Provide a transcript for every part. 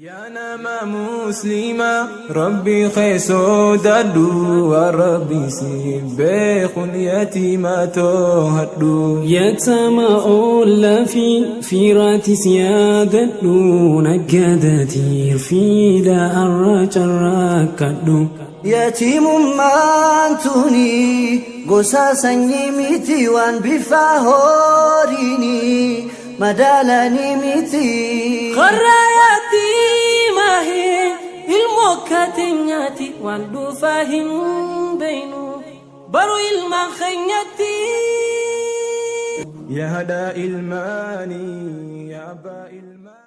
Yaa nama musliimaa Rabbii kee sodaadhu waan Rabbii siif beekun yatiima toohadhu. Yatama olla fi fiiraatis yaadadhu naggaadatiir fiida arra carraakkadhu. Yatiimummaan tuni gosa sanyii miti waan bifa horiini madaalanii miti. Karra yatiimaa ilmoo kaatenyaati waan dhufaa hin beeynu baru ilmaan keenyatti. Yaa haadha ilmaanii yaa abbaa ilmaanii.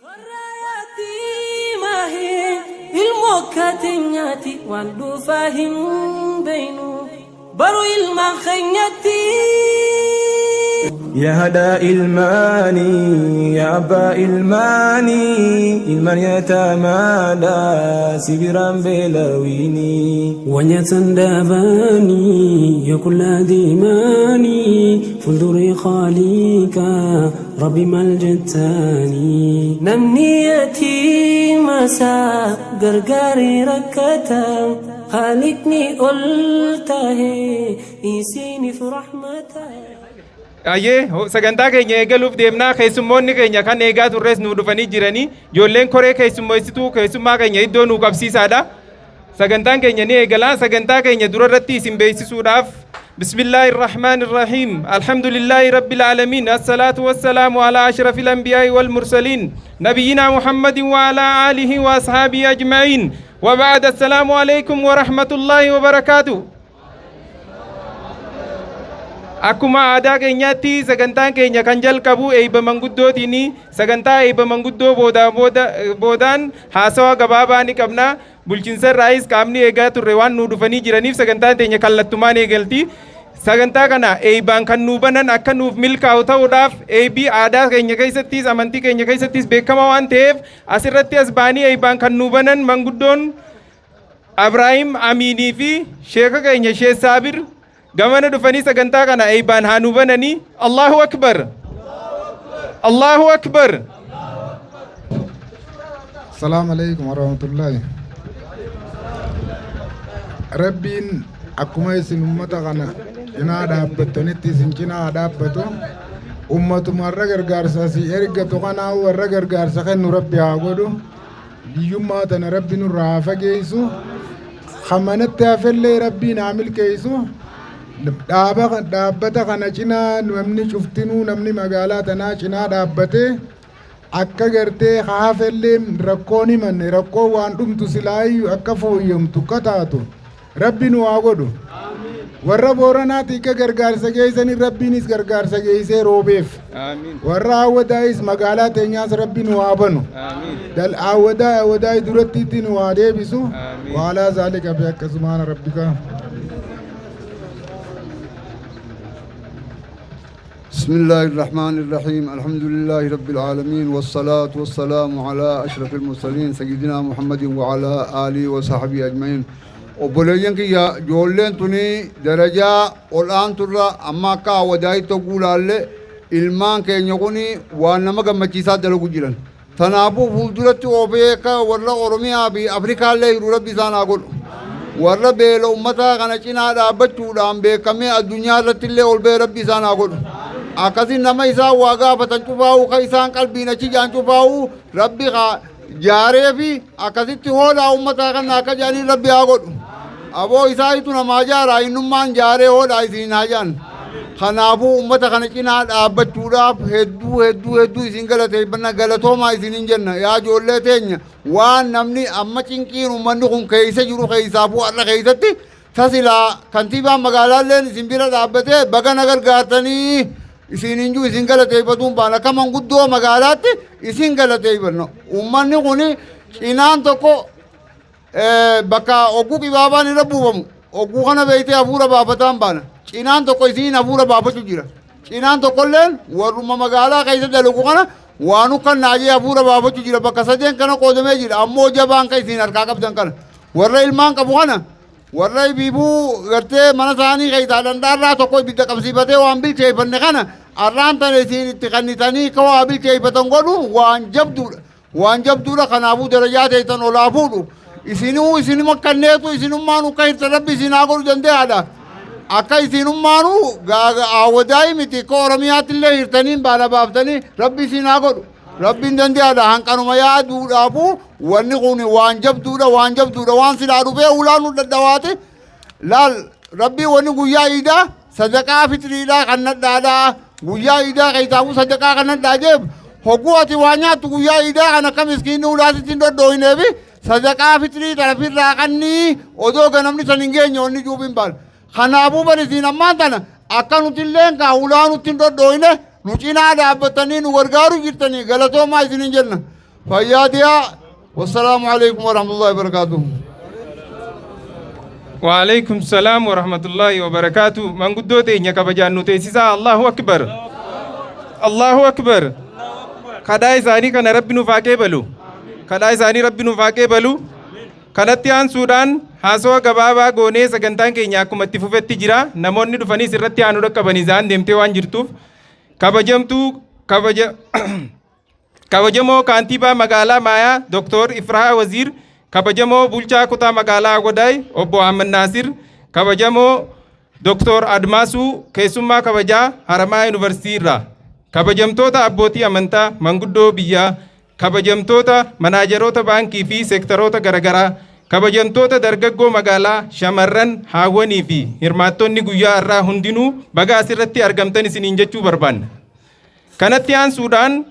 Karra yatiimaa ilmoo kaatenyaati waan dhufaa hin beeynu baru ilmaan keenyatti. Yaa haadha ilmaanii yaa abbaa ilmaanii ilmaan yatamaadha si biraan beelawiinii. Wanyatan dhaabanii yoo qullaa deemanii fuulduree qaaliiqaa rabbi maal jettaanii. Namni yatiima isaa gargaaree rakkata Khaliqni ol tahee isiniif rahmata. Ayyee sagantaa keenya eegaluuf deemnaa keessummoonni keenya kan eegaa turres nuu dhufanii jiranii ijoolleen koree keessummeessituu keessummaa keenya iddoo nuu qabsiisaadha. Sagantaan keenya ni eegala. Sagantaa keenya dura irratti isin beeksisuudhaaf Bismillaahi Irrahmaan Irrahiim. Alhamdulillaahi Rabbil Aalamiin. Assalaatu wassalaamu alaa ashrafil anbiyaa'i wal mursaliin. Nabiyyinaa Muhammadin wa alaa aalihi wa ashaabihi ajma'iin. Wa ba'd assalaamu alaikum wa rahmatullaahi wa barakaatuh. Akkuma aadaa keenyaatti sagantaan keenya kan jalqabu eebba manguddootiin sagantaa eebba manguddoo boodaan haasawa gabaabaa ni qabna. Bulchiinsa irraayis qaamni eegaa turre waan nuu dhufanii jiraniif sagantaan teenya kallattumaan eegalti. Sagantaa kana eebbaan kan nuu banan akka nuuf milkaa'u ta'uudhaaf eebbii aadaa keenya keessattis amantii keenya keessattis beekamaa waan ta'eef asirratti as ba'anii eebbaan kan nuu banan manguddoon Abraahim Amiinii fi sheeka keenya Sheek Saabir gamana dhufanii sagantaa kana eebbaan haa nuu bananii. Allahu Akbar! Allahu Akbar! Assalamu alaikum warahmatullahi. Rabbiin akkuma isin ummata kana cinaa dhaabbattanitti isin cinaa haa dhaabbatu. Ummatuma warra gargaarsa si ergatu kanaa warra gargaarsa kennu Rabbi haa godhu. Hiyyummaa tana Rabbi nurraa haa fageessu. Kan manatti hafellee Rabbiin haa milkeessu. Dhaaba dhaabbata kana cinaa namni cuftinuu namni magaalaa tanaa cinaa dhaabbatee akka gartee hafellee rakkoon himanne rakkoo waan dhumtu silaayyuu akka fooyyamtu akka taatu Rabbi nu haa godhu. Warra Booranaati akka gargaarsa geessanii Rabbiinis gargaarsa geessee roobeef. Warra Awwadaayis magaalaa teenyaas Rabbi nu haa banu. Dal Awwadaay Awwadaay duratti itti nu haa deebisu. Waalaa zaalika fi akkasumaan Rabbika. بسم الله الرحمن الرحيم الحمد لله رب العالمين والصلاة والسلام على أشرف المرسلين سيدنا محمد وعلى آله وصحبه أجمعين obboleeyyan kiyya ijoolleen tuni darajaa ol aanturra amma akka awwadaayitti hogguu laalle ilmaan keenya kuni waan nama gammachiisaa dalagu jiran. Tanaafuu fuulduratti oofee akka warra Oromiyaa fi Afrikaallee jiru Rabbi isaan haa godhu. Warra beela ummataa kana cinaa dhaabbachuudhaan beekamee addunyaa irratti illee ol ba'e Rabbi isaan haa godhu. Akkasi nama isaan waa gaafatan cufaa'uu ka isaan qalbiin achi jaan cufaa'uu Rabbi haa jaaree fi akkasitti hoolaa ummataa kana akka jaaniin Rabbi haa godhu. Aboo isaayitu namaa jaaraa innummaan jaaree hoolaa isiin haa jaan. Kanaafuu ummata kana cinaa dhaabbachuudhaaf hedduu hedduu hedduu isin galateeffanna, galatoomaa isiniin jenna. Yaa ijoollee teenya, waan namni amma cinqiin ummanni kun keessa jiru keessaafuu har'a keessatti tasilaa kantiibaan magaalaalleen isin bira dhaabbatee baga na gargaartanii isiniin jiru isin galateeffatuun baana. Akka manguddoo magaalaatti isin galateeffanna. Ummanni kun cinaan tokko bakka ogguu qibaabaan irra buufamu ogguu kana beeytee hafuura baafataan baana. Cinaan tokko isiin hafuura baafachuu jira. Cinaan tokkolleen warruma magaalaa keessa dalagu kana waan ukkannaa jee hafuura baafachuu jira. Bakka sadeen kana qoodamee jira. Ammoo jabaan kan isiin harkaa qabdan kana warra ilmaan qabu kana warra ibiibuu gartee mana isaanii keessaa dhandhaarraa tokko ibidda qabsiifatee waan bilcheeffanne kana arraan tana isiin itti kannitanii akka waa bilcheeffatan godhu waan jabduudha. Waan jabduudha. Kanaafuu darajaa teessan olaa fuudhu. Isinuu isinuma kanneetu isinummaan akka hirta Rabbi isin haa godhu danda'aadha. Akka isinummaanu awwadaayi miti, akka Oromiyaatti illee hirtanii baala baaftanii Rabbi isin haa godhu. Rabbiin danda'aadha. Hanqanuma yaaduudhaafu wanni kun waan jabduudha, waan jabduudha. Waan silaa dhufee ulaan nu dhadhawaate laal. Rabbii wanni guyyaa iidaa sadaqaa fitriidhaa kan nadhaadhaa, guyyaa iidaa keessaafuu sadaqaa kan nadhaa jeef, hogguu ati waa nyaattu guyyaa iidaa kan akka miskiinni ulaasitti hin dhodhooyineefi sadaqaa fitrii tarafirraa kannii odoo ganamni san hin geenye wanni juubiin baal. Kanaafuu barisiin ammaan tana akka nutilleen kaa ulaa nutti hin dhodhooyine nu cinaa dhaabbatanii nu gargaaru jirtanii galatoomaa isinin jenna. Fayyaa diyaa. Wassalaamu alaikum warahmatullahi wabarakaatuh. وعليكم السلام ورحمة الله وبركاته. Manguddoo teenya kabajaan nu teessisaa. الله أكبر، الله أكبر. Kadhaa isaanii kana Rabbi nuuf haa qeebalu. Kadhaa isaanii Rabbi nuuf haa qeebalu. Kanatti aansuudhaan haasawa gabaabaa goonee sagantaan keenya akkuma itti fufetti jira. Namoonni dhufaniis irratti aanu dhaqqabanii isaan deemtee waan jirtuuf, kabajamtuu kabaja kabajamoo kaantiibaa magaalaa Maayaa Dr. Ifrahaa Waziir, kabajamoo bulchaa kutaa magaalaa Godaay obbo Ahmad Naasir, kabajamoo Dr. Admaasuu keessummaa kabajaa Haramaa Yuunivarsiitii irraa, kabajamtoota abbootii amantaa, manguddoo biyyaa, kabajamtoota manaajaroota baankii fi seektaroota garaagaraa, kabajamtoota dargaggoo magaalaa, shamarran, haawwanii fi hirmaattonni guyyaa har'aa hundinuu baga asirratti argamtan isiniin jechuu barbaanna. Kanatti aansuudhaan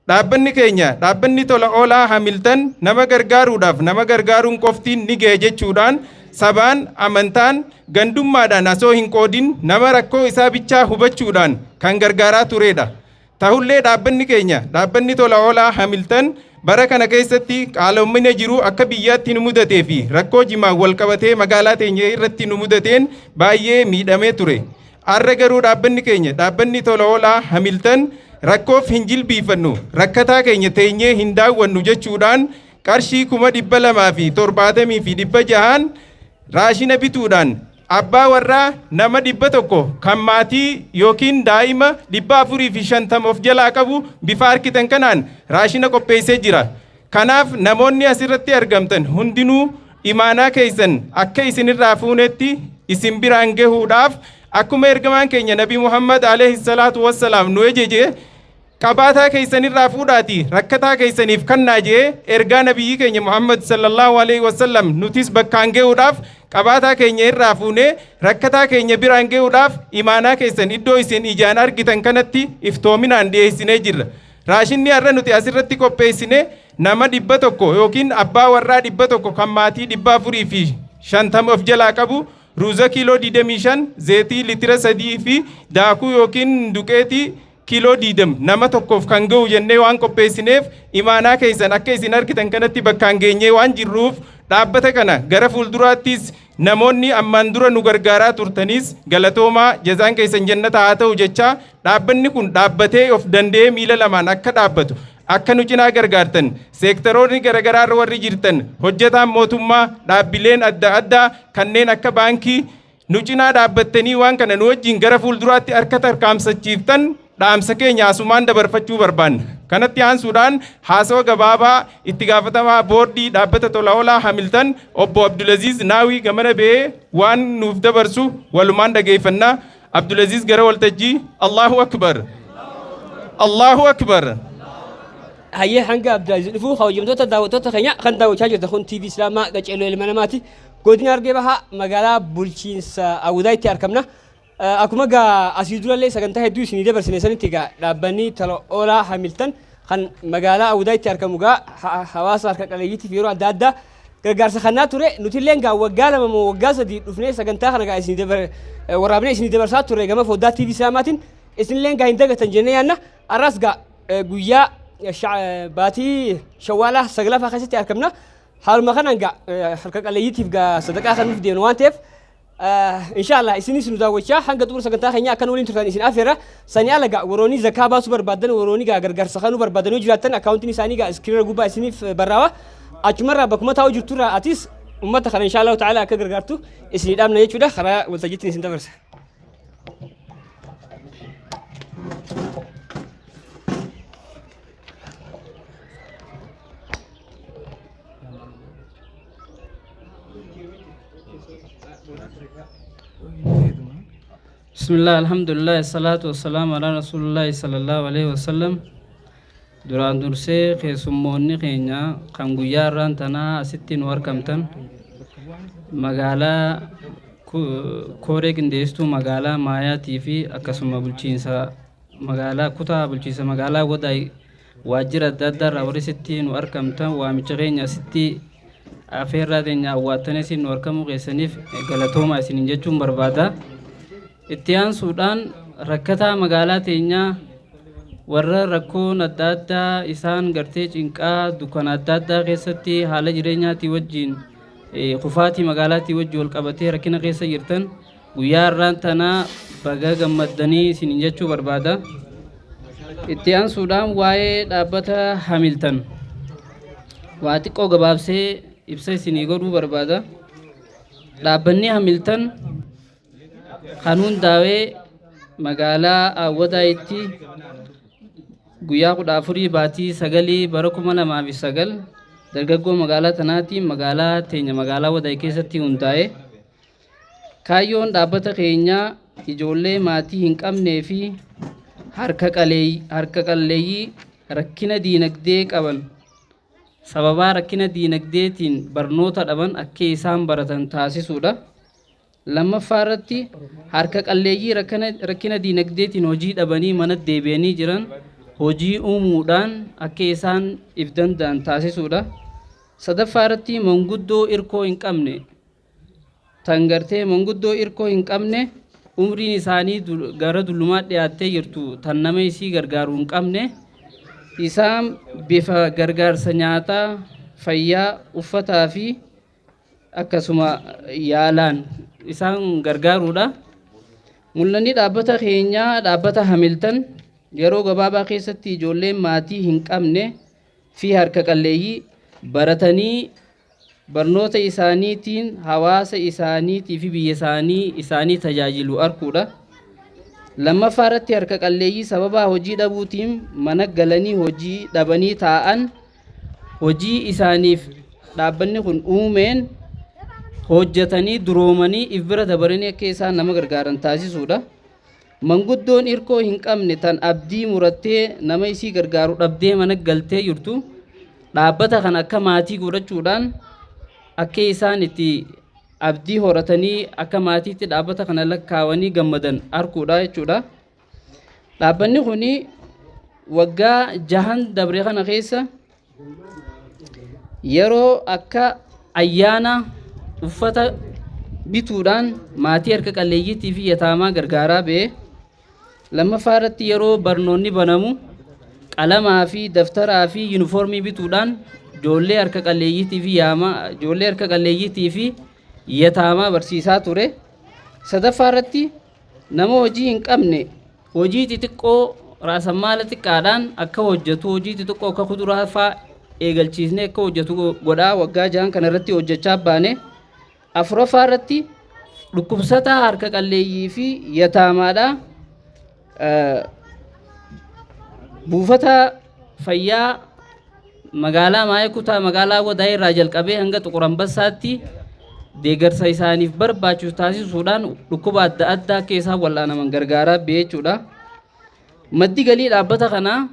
dhaabbanni keenya, dhaabbanni tola oolaa Hamiltan, nama gargaaruudhaaf nama gargaaruun qoftiin ni ga'e jechuudhaan sabaan, amantaan, gandummaadhaan osoo hin qoodin nama rakkoo isaa bichaa hubachuudhaan kan gargaaraa turedha. Tahullee dhaabbanni keenya, dhaabbanni tola oolaa Hamiltan, bara kana keessatti qaaloomina jiru akka biyyaatti nu mudatee fi rakkoo jimaan wal qabatee magaalaa teenya irratti nu mudateen baay'ee miidhamee ture. Har'a garuu dhaabbanni keenya, dhaabbanni tola oolaa Hamiltan, rakkoof hin jilbiifannu, rakkataa keenya teenyee hin daawwannu jechuudhaan qarshii 270,600n raashina bituudhaan abbaa warraa nama 100 kan maatii yookiin daa'ima 450 of jalaa qabu bifa harkitan kanaan raashina qopheessee jira. Kanaaf namoonni asirratti argamtan hundinuu imaanaa keessan akka isinirraa fuunetti isin biraan gahuudhaaf, akkuma ergamaan keenya Nabi Muhammad عليه الصلاة والسلام nu ejeje, qabaataa keessanirraa fuudhaati rakkataa keessaniif kannaa jee, ergaa nabiyyi keenya Muhammad صلى الله عليه وسلم nutis bakkaan gahuudhaaf qabaataa keenya irraa fuunee rakkataa keenya biraan gahuudhaaf imaanaa keessan iddoo isin ijaan argitan kanatti iftoominaan dhiyeessinee jirra. Raashinni har'a nuti asirratti qopheessine nama 100 yookiin abbaa warraa 100 kan maatii 450 of jalaa qabu ruuza kiiloo 25, zeetii litira 3 fi daakuu yookiin duqeetii kiiloo 20 nama tokkoof kan ga'u jennee waan qopheessineef, imaanaa keessan akka isin argitan kanatti bakkaan geenyee waan jirruuf, dhaabbata kana gara fuulduraattis namoonni ammaan dura nu gargaaraa turtanis galatoomaa, jazaan keessan jannata haa ta'u jechaa, dhaabbanni kun dhaabbatee of danda'ee miila lamaan akka dhaabbatu akka nu cinaa gargaartan, seektaroonni garaagaraa irra warri jirtan, hojjetaan mootummaa, dhaabbileen adda addaa kanneen akka baankii nu cinaa dhaabbattanii waan kana nu wajjin gara fuulduraatti harka tarkaanfachiiftan dhaamsa keenya asumaan dabarfachuu barbaanna. Kanatti aansuudhaan haasawa gabaabaa itti gaafatamaa boordii dhaabbata tola oolaa Hamiltan obbo Abdulaziz Naawii gamana ba'ee waan nuuf dabarsu walumaan dhageeffannaa. Abdulaziz gara waltajjii. Allahu Akbar. Allahu Akbar. Hayyee hanga Abdulaziz dhufuu kabajamtoota daawwattoota keenya kan daawwachaa jirtan kun TV Islaamaa Qaceeloo Ilma Namaati. Godina Harargee Bahaa magaalaa bulchiinsa Awudaayitti argamna. Akkuma gaa asii durallee sagantaa hedduu isinii dabarsine sanitti gaa dhaabbanni tola oolaa Hamiltan kan magaalaa Awudaayitti argamu gaa hawaasa harka qaleeyyiitiif yeroo adda addaa gargaarsa kannaa ture. Nutilleen gaa waggaa 2 moo waggaa 3 dhufnee sagantaa kana gaa isinii dabar waraabnee isinii dabarsaa turre gama foddaa TV Islaamaatiin. Isinilleen gaa hin dagatan jennee yaanna. Arras gaa guyyaa baatii shawwaalaa 9ffaa keessatti argamna. Haaluma kanaan gaa harka qaleeyyiitiif gaa sadaqaa kan nuuf deemnu waan ta'eef Inshallah isinis nu daawwachaa hanga xumura sagantaa keenyaa akka nu waliin turtan isin afeera. Sanii ala gaa warroonni zakaa baasuu barbaadan warroonni gaa gargaarsa kanuu barbaadan yoo jiraattan akkaawuntiin isaanii gaa iskiriina gubbaa isiniif barraawa. Achumarraa bakkuma taa'u jirturraa atis ummata kana inshallah ta'ala akka gargaartu isinii dhaamna jechuudha karaa waltajjiitti isin dabarsa. Bismillah, alhamdulillah, salaatu wassalaamu ala rasuulillahi sallallahu alaihi wasallam. Duraan dursee keessummoonni keenya kan guyyaa har'aan tanaa asitti nu argamtan magaalaa kooree qindeessituu magaalaa Maayaatii fi akkasuma bulchiinsa magaalaa kutaa bulchiinsa magaalaa Wadaay waajjira adda addaa irraa warri sitti nu argamtan waamicha keenya asitti afeerraa teenya awwaattanii asiin nu argamuu keessaniif galatoomaa isiniin jechuun barbaada. Itti aansuudhaan rakkataa magaalaa teenyaa warra rakkoon adda addaa isaan gartee cinqaa dukkana adda addaa keessatti haala jireenyaatii wajjin kufaatii magaalaatii wajjin wal qabatee rakkina keessa jirtan Guyyaa har'aan tanaa baga gammaddanii isiniin jechuu barbaada. Itti aansuudhaan waa'ee dhaabbata Hamiltan waa xiqqoo gabaabsee ibsa isinii godhuu barbaada. Dhaabbanni Hamiltan kan hundaa'e magaalaa Awwadaayitti guyyaa 14 baatii 9 bara 2009 dargaggoo magaalaa tanaatiin magaalaa teenya magaalaa Wadaay keessatti hundaa'e. Kaayyoon dhaabbata keenyaa ijoollee maatii hin qabnee fi harka qalleeyyii rakkina diinagdee qaban sababaa rakkina diinagdeetiin barnoota dhaban akka isaan baratan taasisuudha. Lammaffaa irratti harka qalleeyyii rakkina diinagdeetiin hojii dhabanii mana deebi'anii jiran hojii uumuudhaan akka isaan if danda'an taasisuudha. Sadaffaa irratti manguddoo irkoo hin qabne tan gartee manguddoo irkoo hin qabne umriin isaanii gara dullumaa dhiyaattee jirtu tan nama isii gargaaru hin qabne isaan bifa gargaarsa nyaataa, fayyaa, uffataa fi akkasuma yaalaan isaan gargaaruudha. Mul'anni dhaabbata keenyaa dhaabbata Hamiltan yeroo gabaabaa keessatti ijoolleen maatii hin qabne fi harka qalleeyyii baratanii barnoota isaaniitiin hawaasa isaaniitii fi biyya isaanii isaanii tajaajilu arkuudha. Lammaffaa irratti harka qalleeyyii sababaa hojii dhabuutiin mana galanii hojii dhabanii taa'an hojii isaaniif dhaabbanni kun uumeen hojjetanii duroomanii if bira dabaranii akka isaan nama gargaaran taasisuudha. Manguddoon irkoo hin qabne tan abdii murattee nama isii gargaaru dhabdee mana galtee jirtu dhaabbata kana akka maatii godhachuudhaan akka isaan itti abdii horatanii akka maatiitti dhaabbata kana lakkaawanii gammadan arguudha jechuudha. Dhaabbanni kun waggaa jahan dabre kana keessa yeroo akka ayyaana uffata bituudhaan maatii harka qalleeyyiitii fi yataamaa gargaaraa ba'e. Lammaffaa irratti yeroo barnoonni banamu qalamaa fi daftaraa fi yuunifoormii bituudhaan ijoollee harka qalleeyyiitii fi yaamaa ijoollee harka qalleeyyiitii fi yataamaa barsiisaa ture. Sadaffaa irratti nama hojii hin qabne hojii xixiqqoo raasammaala xiqqaadhaan akka hojjetu hojii xixiqqoo akka kuduraa faa eegalchiisnee akka hojjetu godhaa waggaa jahan kana irratti hojjechaa baane. Afuraffaa irratti dhukkubsataa harka qalleeyyii fi yataamaadha. Buufata fayyaa magaalaa Maayee kutaa magaalaa Wadaay irraa jalqabee hanga Xuqur Ambassaatti deeggarsa isaaniif barbaachisu taasisuudhaan dhukkuba adda addaa akka isaan wal'aanaman gargaaraa ba'e jechuudha. Maddi galii dhaabbata kanaa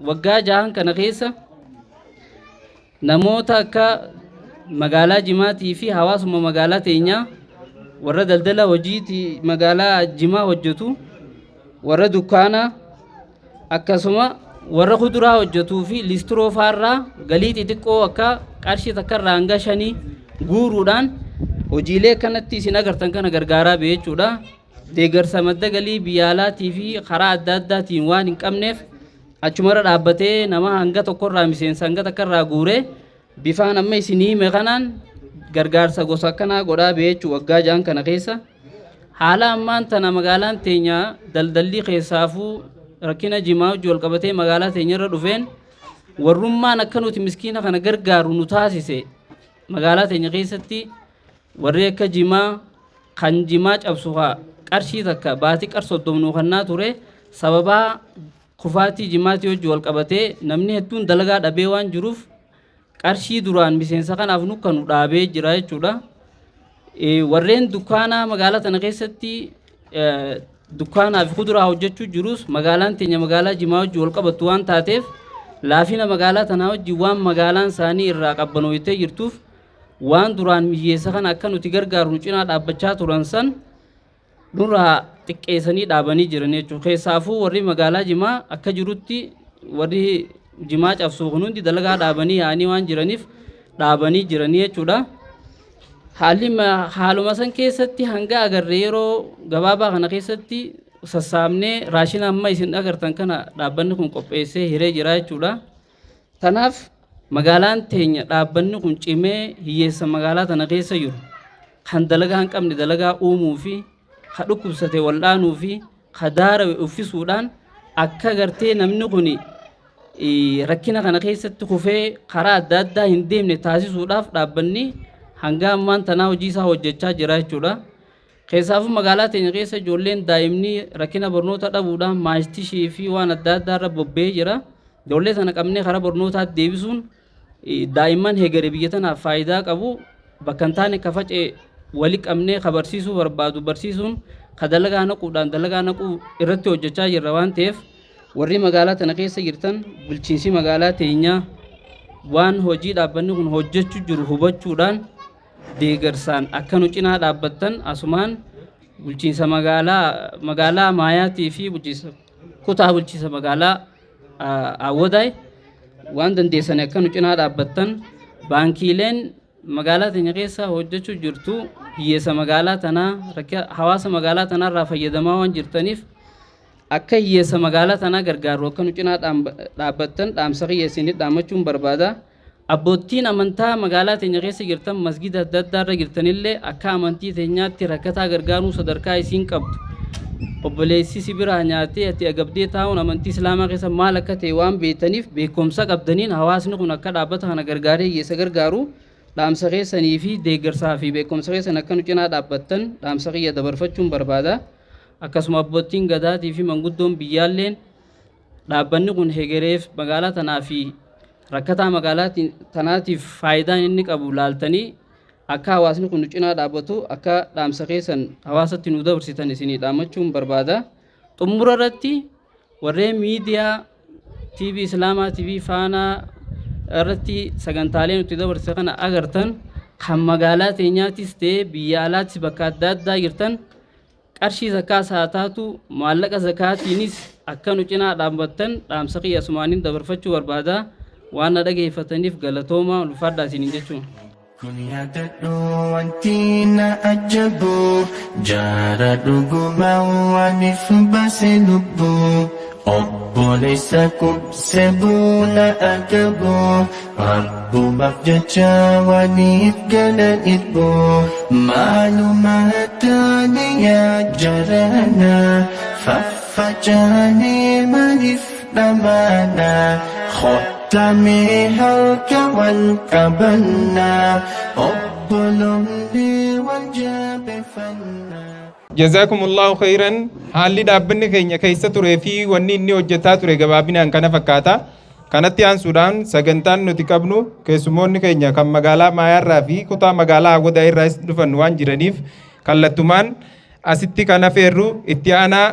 waggaa jahan kana keessa namoota akka magaalaa Jimaatii fi hawaasuma magaalaa teenyaa warra daldala hojiitii magaalaa Jimaa hojjetu, warra dukkaanaa, akkasuma warra kuduraa hojjetuu fi liistiroo faarraa galii xixiqqoo akka qarshii takka irraa hanga shanii guuruudhaan hojiilee kanatti isin agartan kana gargaaraa ba'e jechuudha. Deeggarsa madda galii biyya alaatii fi karaa adda addaatiin waan hin qabneef achumarra dhaabbatee nama hanga tokkorraa miseensa hanga takkarraa guuree bifaan amma isinii hime kanaan gargaarsa gosa akkanaa godhaa ba'e jechuudha waggaa ja'an kana keessa. Haala ammaan tana magaalaan teenya daldalli keessaafuu rakkina jimaa wajji wal qabatee magaalaa teenya irra dhufeen warrummaan akka nuti miskiina kana gargaaru nu taasise magaalaa teenya keessatti warri akka jimaa kan jimaa cabsu haa qarshii takka baatii qar soddomnuu kannaa ture sababaa kufaatii jimaatii wajji wal qabatee namni hedduun dalagaa dhabee waan jiruuf qarshii duraan miseensa kanaaf nu kanu dhaabee jira jechuudha. Warreen dukkaanaa magaalaa tana keessatti dukkaanaa fi kuduraa hojjechuu jirus magaalaan teenya magaalaa jimaa wajji wal qabattu waan taateef laafina magaalaa tanaa wajji waan magaalaan isaanii irraa qabbanooytee jirtuuf waan duraan hiyyeessa kana akka nuti gargaaru nu cinaa dhaabbachaa turan san nurraa xiqqeessanii dhaabanii jiran jechuudha. Keessaafuu warri magaalaa Jimaa akka jirutti warri jimaa cabsu kun hundi dalagaa dhaabanii yaa'anii waan jiraniif dhaabanii jiranii jechuudha. Haalli haaluma san keessatti hanga agarre yeroo gabaabaa kana keessatti sassaabnee raashina amma isin agartan kana dhaabbanni kun qopheessee hiree jira jechuudha. Tanaaf magaalaan teenya dhaabbanni kun cimee hiyyeessa magaalaa tana keessa jiru kan dalagaa hin qabne dalagaa uumuu fi ka dhukkubsate wal'aanuu fi ka daarawe uffisuudhaan akka gartee namni kun rakkina kana keessatti kufee karaa adda addaa hin deemne taasisuudhaaf dhaabbanni hanga ammaan tanaa hojii isaa hojjechaa jira jechuudha. Keessaafuu magaalaa teenya keessa ijoolleen daa'imni rakkina barnoota dhabuudhaan maastishii fi waan adda addaa irra bobba'ee jira. Ijoollee sana qabnee karaa barnootaatti deebisuun daa'imman hegere biyya tanaaf faayidaa qabu bakka hin taane ka faca'e wali qabnee ka barsiisuu barbaadu barsiisuun ka dalagaa naquudhaan dalagaa naquu irratti hojjechaa jirra waan ta'eef warri magaalaa tana keessa jirtan bulchiinsi magaalaa teenyaa waan hojii dhaabbanni kun hojjechuu jiru hubachuudhaan deegarsaan akka nu cinaa dhaabbattan asumaan bulchiinsa magaalaa magaalaa Maayaatii fi bulchiinsa kutaa bulchiinsa magaalaa Awwadaay waan dandeessan akka nu cinaa dhaabbattan baankiileen magaalaa teenya keessa hojjechuu jirtu hiyyeessa magaalaa tanaa hawaasa magaalaa tanaarraa fayyadamaa waan jirtaniif akka hiyyeessa magaalaa tanaa gargaaru akka nu cinaa dhaabbattan dhaamsa kiyya isinit dhaammachuun barbaada. Abboottiin amantaa magaalaa teenya keessa jirtan masgida adda addaa irra jirtanillee akka amantii teenyaatti rakkataa gargaaruu sadarkaa isiin qabdu. Obboleessi si biraa nyaatee ati agabdee taa'uun amantii Islaamaa keessa maal akka ta'e waan beektaniif beekumsa qabdaniin hawaasni kun akka dhaabbata kana gargaaree hiyyeessa gargaaru dhaamsa keessanii fi deeggarsaa fi beekumsa keessan akka nu cinaa dhaabbattan dhaamsa kiyya dabarfachuun barbaada. Akkasuma abboottiin gadaatii fi manguddoon biyyaalleen dhaabbanni kun hegereef magaalaa tanaa fi rakkataa magaalaa tanaatiif faayidaan inni qabu laaltanii akka hawaasni kun nu cinaa dhaabbatu akka dhaamsa keessan hawaasatti nu dabarsitan isinii dhaammachuun barbaada. Xumura irratti warreen miidiyaa TV Islaamaa TV Faanaa irratti sagantaalee nuti dabarsite kana agartan kan magaalaa teenyaatis ta'e biyya alaattis bakka adda addaa jirtan qarshii zakaas haa taatu maallaqa zakaatiinis akka nu cinaa dhaabbattan dhaamsa kiyya asumaaniin dabarfachuu barbaada. Waan na dhageeffataniif galatooma ulfaadhaa isiniin jechuun. Kun yaadadhu wanti na ajabu jaara dhuguma waaniif baase lubbu obboleessa kubse buna agabu rabbumaaf jecha waaniif galan irbu maaluma taane yaa jarana faffacaanee maaliif dhamaana kottamee harka wal qabannaa obbolomnee wal jabeeffannaa. Jazaakumullahu khayran. Haalli dhaabbanni keenya keessa turee fi wanni inni hojjetaa ture gabaabinaan kana fakkaata. Kanatti aansuudhaan sagantaan nuti qabnu keessummoonni keenya kan magaalaa Maayaarraa fi kutaa magaalaa Awwadaa irraas dhufan waan jiraniif kallattumaan asitti kan afeerru itti aanaa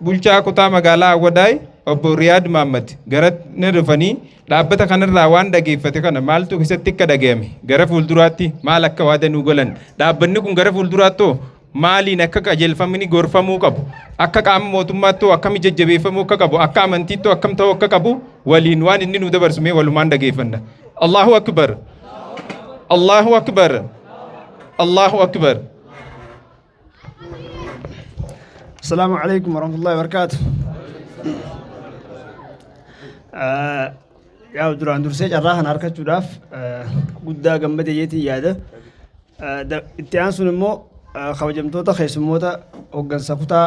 bulchaa kutaa magaalaa Awwadaay obbo Riyaad Maammad gara na dhufanii dhaabbata kanarraa waan dhageeffate kana maaltu keessatti akka dhagayame, gara fuulduraatti maal akka waada nuu galan, dhaabbanni kun gara fuulduraattoo maaliin akka qajeelfamni gorfamuu qabu, akka qaama mootummaattoo akkami jajjabeeffamuu akka qabu, akka amantiittoo akkam ta'uu akka qabu waliin waan inni nu dabarsu mee walumaan dhageeffanna. Allahu Akbar! Allahu Akbar! Allahu Akbar! Asalaamu alaikum warahmatullahi wabarakatuh. Yaa duraan dursee carraa kana argachuudhaaf guddaa gammade jeetiin yaada. Itti aansuun immoo kabajamtoota keessummoota hoggansa kutaa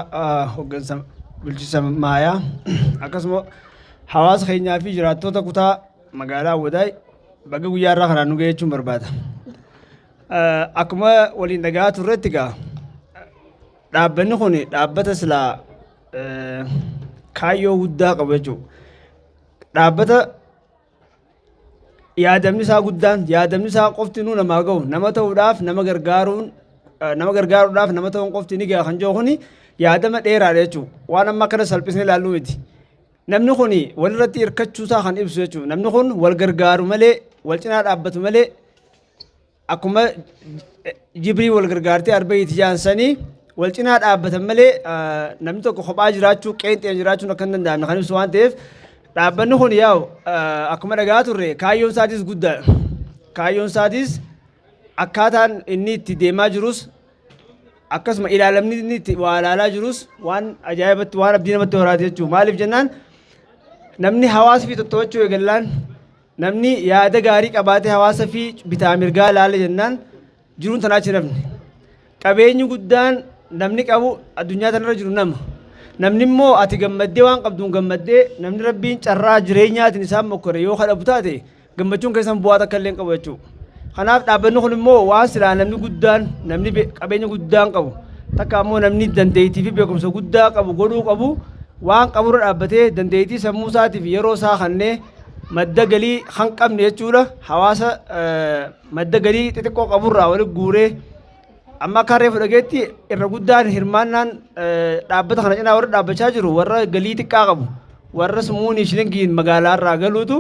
hoggansa bulchiinsa Maayaa akkasuma hawaasa keenyaa fi jiraattota kutaa magaalaa Awwadaay baga guyyaa irraa kanaan nu ga'e jechuun barbaada. Akkuma waliin dhaga'aa turretti egaa dhaabbanni kun dhaabbata silaa kaayyoo guddaa qabu jechuudha. Dhaabbata yaadamni isaa guddaan yaadamni isaa qofti nuu namaa ga'u nama ta'uudhaaf nama gargaaruun nama gargaaruudhaaf nama ta'uun qofti ni ga'a kan jiru kuni yaadama dheeraadha jechuudha. Waan amma akkana salphisnee ilaalluu miti. Namni kun walirratti hirkachuu isaa kan ibsu jechuudha. Namni kun wal gargaaru malee wal cinaa dhaabbatu malee akkuma jibrii wal gargaartee arba'iiti jaansanii wal cinaa dhaabbatan malee namni tokko kophaa jiraachuu qeenxeen jiraachuun akka hin danda'amne kan ibsu waan ta'eef dhaabbanni kun yaa'u akkuma dhagaa turre kaayyoon isaatis guddaadha. Kaayyoon isaatis akkaataan inni itti deemaa jirus akkasuma ilaalamni inni itti waa ilaalaa jirus waan ajaa'ibatti waan abdii namatti horaate jechuudha. Maaliif jennaan namni hawaasa fi tottowachuu eegallaan Namni yaada gaarii qabaatee hawaasa fi bitaa mirgaa ilaala jennaan jiruun tanaa achi hin hafne. Qabeenyi guddaan namni qabu addunyaa tanarra jiru nama. Namni immoo ati gammaddee waan qabduun gammaddee namni rabbiin carraa jireenyaatiin isaan mokkore yoo kadhabu taate gammachuun keessan bu'aa takka illee hin qabu jechuudha. Kanaaf dhaabbanni kun immoo waan silaa namni guddaan namni qabeenya guddaan qabu takka ammoo namni dandeettii fi beekumsa guddaa qabu godhuu qabu waan qaburra dhaabbatee dandeettii sammuu isaatiif yeroo isaa kannee madda galii kan qabne jechuudha hawaasa madda galii xixiqqoo qaburraa walitti guuree amma akka reefu dhageetti irra guddaan hirmaannaan dhaabbata kana cinaa warra dhaabbachaa jiru warra galii xiqqaa qabu warra sumuunii shilingiin magaalaarraa galuutu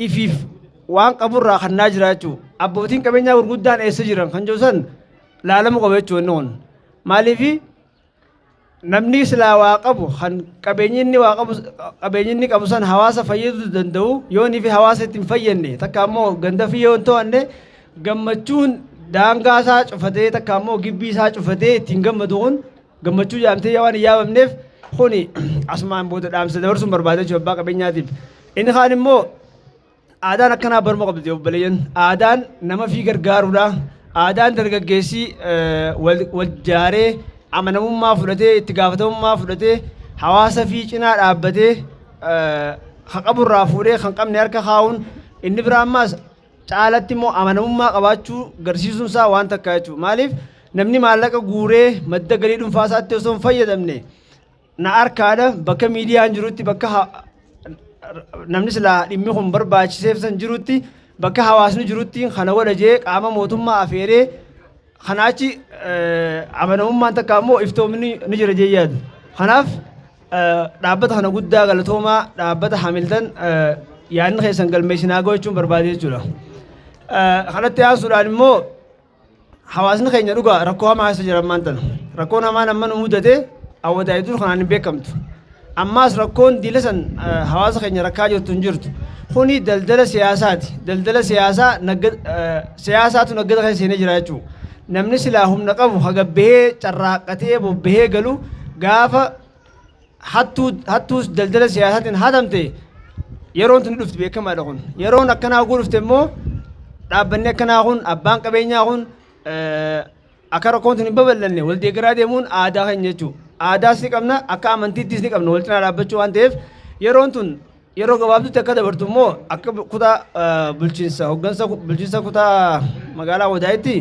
ifiif waan qaburraa kannaa jira jechuudha. Abbootiin qabeenyaa gurguddaan eessa jiran kan jiru san laalamuu qaba jechuudha inni kun. Maaliif namni silaa waa qabu kan qabeenyi inni waa qabu qabeenyi inni qabu san hawaasa fayyaduu danda'u yoo inni fi hawaasa itti hin fayyadne takka ammoo ganda fi yoo hin to'anne gammachuun daangaa isaa cufatee takka ammoo gibbii isaa cufatee ittiin gammadu kun gammachuu jaamtee waan hin yaabamneef kuni asumaan booda dhaamsa dabarsuun barbaada jechuudha abbaa qabeenyaatiif. Inni kaan immoo Aadaan akkanaa baruma qabdi obboleeyyan. Aadaan nama fi gargaaruudha. Aadaan dargaggeessi wal jaaree amanamummaa fudhatee itti gaafatamummaa fudhatee hawaasa fi cinaa dhaabbatee kan qaburraa fuudhee kan qabne harka kaa'uun inni biraa ammaas caalatti immoo amanamummaa qabaachuu garsiisuun isaa waan takka jechuudha. Maaliif namni maallaqa guuree madda galii dhuunfaa isaatti osoo hin fayyadamne na harkaadha bakka miidiyaan jirutti bakka namni silaa dhimmi kun barbaachiseef san jirutti bakka hawaasni jirutti kana godha jee qaama mootummaa afeeree kana achi amanamummaan takka ammoo iftoomni ni jira jee yaadu. Kanaaf dhaabbata kana guddaa galatoomaa dhaabbata Hamiltan yaadni keessan galmeessinaa gochuun barbaade jechuudha. Kanatti aansuudhaan immoo Hawaasni keenya dhugaa rakkoo hamaa keessa jira ammaan tana. Rakkoon hamaan amma nu mudate awwadaa'ee dur kanaan hin beekamtu. Ammaas rakkoon diila san hawaasa keenya rakkaa jirtu hin jirtu. Kuni daldala siyaasaati. Daldala siyaasaa siyaasaatu naggada keessa seenee jira jechuudha. Namni silaa humna qabu hagabbahee carraaqqatee bobbahee galu gaafa hattuu hattuus daldala siyaasaatiin hatamte yeroon tun dhufti beekamaadha kun. Yeroon akkanaa kun dhufte immoo dhaabbanni akkanaa kun abbaan qabeenyaa kun akka rakkoon tun hin babal'anne wal deeggaraa deemuun aadaa keenya jechuudha. Aadaas ni qabna akka amantiittis ni qabna wal cinaa dhaabbachuu waan ta'eef yeroon tun yeroo gabaabduutti akka dabartu immoo akka kutaa bulchiinsa hoggansa bulchiinsa kutaa magaalaa Awwadaayitti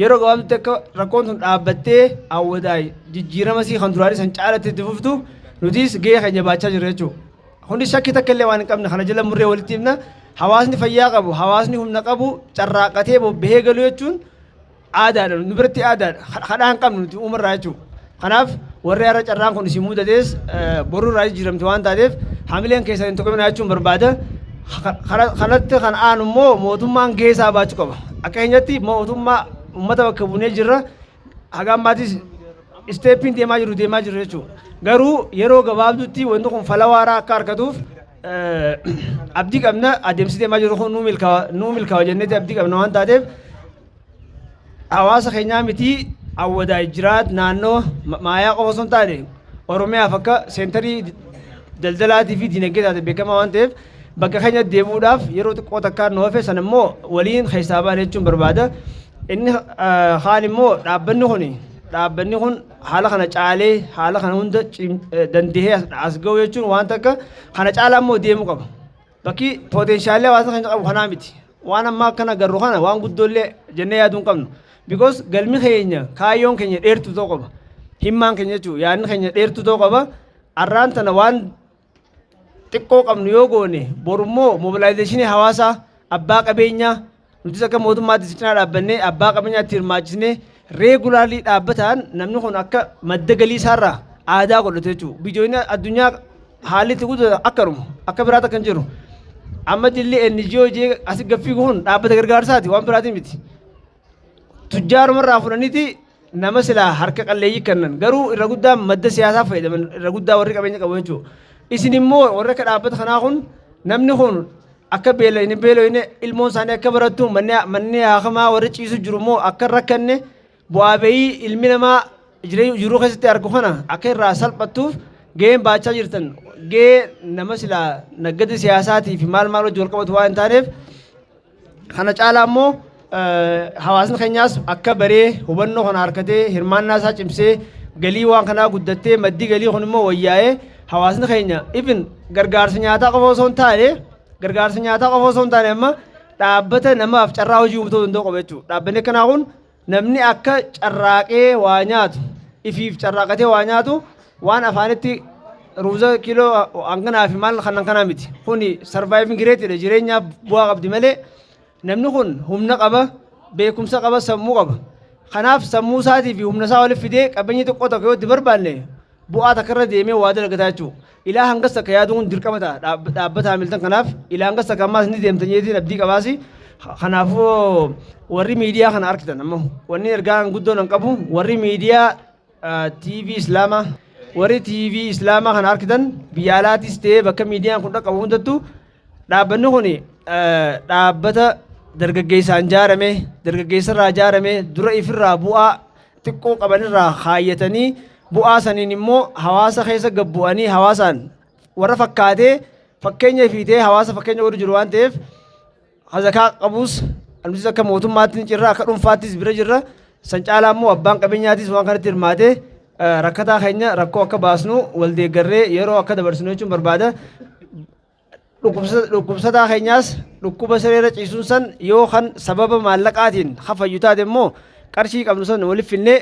yeroo gabaabduutti akka rakkoon tun dhaabbattee Awwadaay jijjiirama sii kan duraanii san caalatti itti fuftu nutis gahee keenya baachaa jirra jechuudha. Hundi shakkii takka illee waan hin qabne kana jala murree walitti himna. Hawaasni fayyaa qabu, hawaasni humna qabu carraaqatee bobbahee galu jechuun aadaadha. Nu biratti aadaadha. Kadhaa hin qabnu nuti uumarraa jechuudha. Kanaaf warri har'a carraan kun isin mudates boruu irraa jijjiiramte waan taateef hamileen keessan hin tuqamina jechuun barbaada. Kanatti kan aanu immoo mootummaan gahee isaa baachuu qaba. Akka keenyatti mootummaa uummata bakka buunee jirra. Haga ammaatis step iin deemaa jiru deemaa jiru jechuudha. Garuu yeroo gabaabduutti wanti kun fala waaraa akka argatuuf abdii qabna. Adeemsi deemaa jiru kun nuu milkaa'a jenneeti abdii qabna waan taateef hawaasa keenyaa miti, Awwadaa jiraat, naannoo Maayaa qofa osoo hin taane Oromiyaaf akka center ii daldalaatii fi dinagdee taate beekamaa waan ta'eef bakka keenya deebi'uudhaaf yeroo xiqqoo takkaan nu hafe sana immoo waliin keessaa baane jechuun barbaada. Inni kaan immoo dhaabbanni kun haala kana caalee, haala kana hunda dandahee as ga'u jechuun waan takka kana caalaa immoo deemuu qaba. Bakki potential ii hawaasa keenya qabu kanaa miti. Waan ammaa akkana agarru kana waan guddoollee jennee yaaduu hin qabnu. Because galmi keenya, kaayyoon keenya dheertuu ta'uu qaba. Himmaan keenya jechuudha, yaadni keenya dheertuu ta'uu qaba. Arraan tana waan xiqqoo qabnu yoo goone, borummoo mobilization ii hawaasaa, abbaa qabeenyaa, nutis akka mootummaatti cinaa dhaabbannee, abbaa qabeenyaatti hirmaachisnee, regularly dhaabbataan namni kun akka madda galii isaarraa aadaa godhatu jechuudha. Biyyoonni addunyaa haalli itti guddatan akkanuma, akka biraatti akka hin jiru. Amma dilli NGO jee asii gaffii kun dhaabbata gargaarsaati, waan biraatii miti. Tujjaarumarraa fudhaniiti nama silaa harka qalleeyyii kennan, garuu irra guddaa madda siyaasaa fayyadaman, irra guddaa warri qabeenya qabu jechuudha. Isin immoo warri akka dhaabbata kanaa kun namni kun akka beela'ine beela'ine, ilmoon isaanii akka barattu, manni haakamaa warri ciisu jiru immoo akka hin rakkanne, bu'aa bahii ilmi namaa jireenya jiruu keessatti argu kana akka irraa salphattuuf gaheen baachaa jirtan gahee nama silaa naggada siyaasaatii fi maal maal wajjin wal qabatu waan hin taaneef, kana caalaa immoo hawaasni keenyaas akka baree hubannoo kana harkatee, hirmaannaa isaa cimsee, galii waan kanaa guddattee, maddii galii kun immoo wayyaa'ee, hawaasni keenya even gargaarsa nyaataa qofa osoo hin taane, gargaarsa nyaataa qofa osoo hin taane, amma dhaabbata namaaf carraa hojii uumuu danda'u qaba jechuudha. Dhaabbanni akkanaa kun namni akka carraaqee waa nyaatu, ifiif carraaqatee waa nyaatu, waan afaanitti ruuza kiiloo hanganaa fi maal kanan kanaa miti. Kuni surviving rate dha, jireenyaaf bu'aa qabdi malee. Namni kun humna qaba, beekumsa qaba, sammuu qaba. Kanaaf sammuu isaatii fi humna isaa walitti fidee qabeenyi xiqqoo tokko yoo itti barbaanne bu'aa takka irra deemee waa dalagataa jechuudha. Ilaa hangas takka yaaduun kun dirqama ta'a dhaabbata Hamilton kanaaf. Ilaa hangas takka ammaas ni deemtan jeetiin abdii qabaasi. Kanaafuu warri miidiyaa kana argitan, ammoo wanni ergaan guddoon an qabu, warri miidiyaa TV Islaamaa, warri TV Islaamaa kana argitan, biyya alaatis ta'ee bakka miidiyaan kun dhaqqabu hundattuu, dhaabbanni kun dhaabbata dargaggeessaan ijaarame, dargaggeessarraa ijaarame, dura ifirraa bu'aa xiqqoo qabanirraa kaayyatanii, bu'aa saniin immoo hawaasa keessa gabbu'anii, hawaasaan warra fakkaatee fakkeenya fiitee hawaasa fakkeenya godhu jiru waan ta'eef, hazakaa qabus nutis akka mootummaatti ni jirra, akka dhuunfaattis bira jirra. San caalaa immoo abbaan qabeenyaatis waan kanatti hirmaatee rakkataa keenya rakkoo akka baasnu, wal deeggarree yeroo akka dabarsinu jechuun barbaada. Dhukkubsataa keenyaas dhukkuba sireerra ciisuun san yoo kan sababa maallaqaatiin hafayyu taate immoo qarshii qabnu san waliif finnee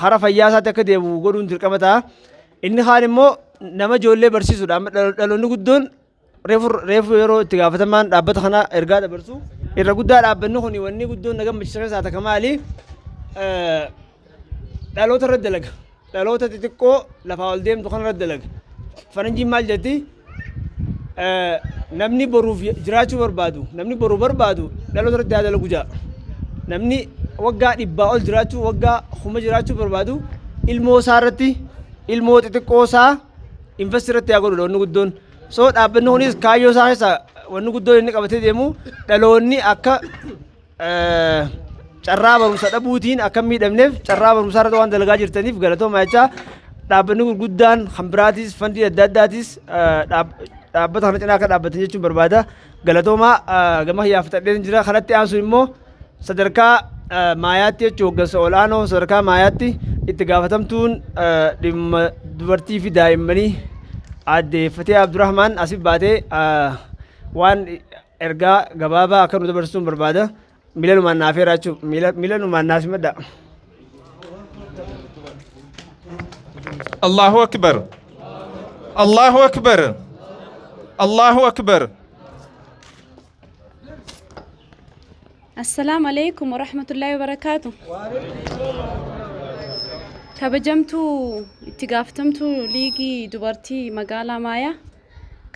hara fayyaa isaatti akka deebi'u godhuun dirqama ta'a. Inni kaan immoo nama ijoollee barsiisudha. Amma dhaloonni guddoon reefu reefu yeroo itti gaafatamaan dhaabbata kanaa ergaa dabarsu, irra guddaa dhaabbanni kun wanni guddoon na gammachiisa keessaa takka maali? Dhaloota irra dalaga. Dhaloota xixiqqoo lafaa ol deemtu kana irra dalaga. Faranjiin maal jetti? Namni boruuf jiraachuu barbaadu, namni boruu barbaadu dhaloota irratti haa dalagu ja'a. Namni waggaa 100 ol jiraachuu, waggaa 1000 jiraachuu barbaadu, ilmoo isaa irratti, ilmoo xixiqqoo isaa invest irratti haa godhudha wanni guddoon. So dhaabbanni kunis kaayyoo isaa keessaa wanni guddoon inni qabatee deemu dhaloonni akka carraa barumsa dhabuutiin akka hin miidhamneef carraa barumsaa irratti waan dalagaa jirtaniif galatooma jechaa, dhaabbanni gurguddaan kan biraatis, fund ii adda addaatis dhaabbata kana cinaa akka dhaabbatan jechuun barbaada. Galatoomaa, gama kiyyaa fixadheen jira. Kanatti aansuun immoo sadarkaa Maayaatti jechuun hooggansa ol'aanoo sadarkaa Maayaatti itti gaafatamtuun dhimma dubartii fi daa'immanii aadde Fatee Abdurrahmaan asif baatee waan ergaa gabaabaa akka nu dabarsuun barbaada. Miila numaan naafeera jechuudha. Miila numaan naaf himadha. Allahu Akbar. Allahu Akbar. Allahu Akbar. Assalaamu alaikum warahmatullaahi wabarakaatu. Kabajamtuu itti gaafatamtuu liigii dubartii magaalaa Maayaa,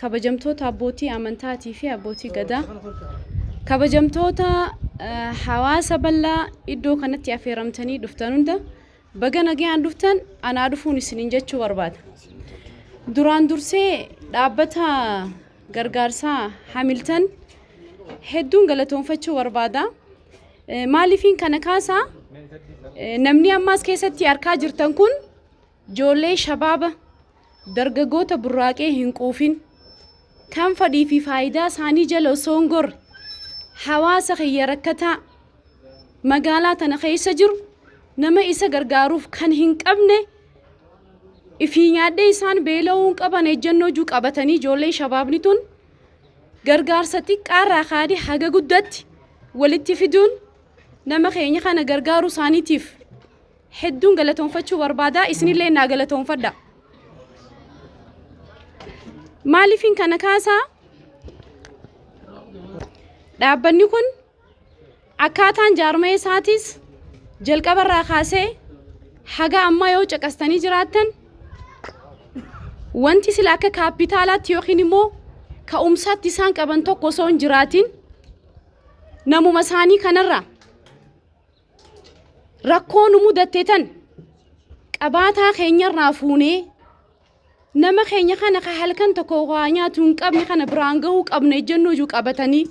kabajamtoota abbootii amantaatii fi abbootii gadaa, kabajamtoota hawaasa bal'aa iddoo kanatti affeeramtanii dhuftan hunda baga nagayaan dhuftan anaa dhufuun isiniin jechuu barbaada. Duraan dursee dhaabbata gargaarsaa Hamiltan hedduun galatoonfachuu barbaada. Maaliifiin kana kaasaa namni ammaas keessatti arkaa jirtan kun ijoollee shabaaba dargaggoota burraaqee hin quufin kan fedhii fi faayidaa isaanii jala osoo hin gorre hawaasa kiyya rakkataa magaalaa tana keessa jiru nama isa gargaaruuf kan hin qabne ifii nyaadhee isaan beela'uu hin qaban ejjennoo juu qabatanii ijoolleen shabaabni tun gargaarsa xiqqaarraa kaadee haga guddatti walitti fiduun nama keenya kana gargaaruu isaaniitiif hedduun galatoonfachuu barbaada isinillee naa galatoonfadha. Maaliifin kana kaasaa? Dhaabbanni kun akkaataan jaarmaya isaatis jalqabarraa kaasee haga ammaa yoo caqastanii jiraattan wanti sila akka kaapitaalaatti yookiin immoo ka'umsaatti isaan qaban tokko osoo hin jiraatin namuma isaanii kanarraa rakkoo nu mudatte tan qabaataa keenyarraa fuunee nama keenya kana ka halkan tokko waa nyaatu hin qabne kana biraan gahuu qabna ejjennoo jiru qabatanii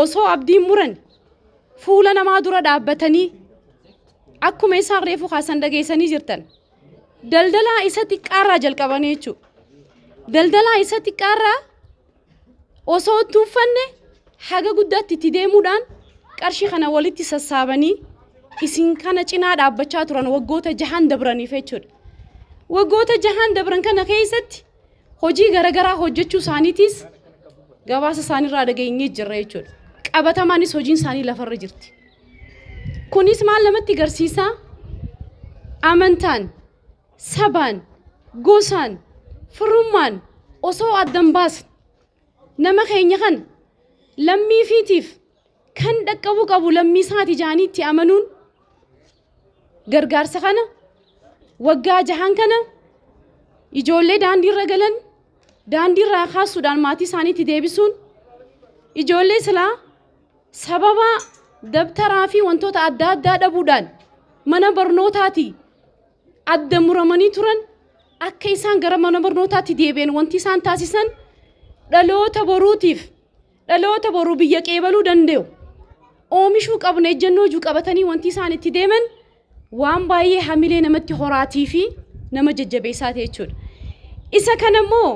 osoo abdiin muran fuula namaa dura dhaabbatanii akkuma isaan reefu kaasan dhageessanii jirtan. Daldalaa isa xiqqaarraa jalqabanii jechuudha. Daldalaa isa xiqqaarraa osoo itti uffanne haga guddaatti itti deemuudhaan qarshii kana walitti sassaabanii isin kana cinaa dhaabbachaa turan waggoota jahan dabraniif jechuudha. Waggoota jahan dabran kana keessatti hojii garaagaraa hojjechuu isaaniitis gabaasa isaaniirraa dhageenyee jirra jechuudha. Qabatamaanis hojiin isaanii lafarra jirti. Kunis maal namatti agarsiisa? Amantaan, sabaan, gosaan, firummaan osoo addan baasne nama keenya kana lammii fiitiif kan dhaqqabuu qabu lammii isaati jaanii itti amanuun gargaarsa kana waggaa jahan kana ijoollee daandiirra galan daandiirraa kaasuudhaan maatii isaaniitti deebisuun ijoollee silaa sababa dabtaraa fi wantoota adda addaa dhabuudhaan mana barnootaatii adda muramanii turan akka isaan gara mana barnootaatti deebi'an wanti isaan taasisan dhaloota boruutiif dhaloota boruu biyya qeebaluu danda'u oomishuu qabna ejjennoo jiru qabatanii wanti isaan itti deeman waan baay'ee hamilee namatti horaatii fi nama jajjabeessaa ta'e jechuudha. Isa kana immoo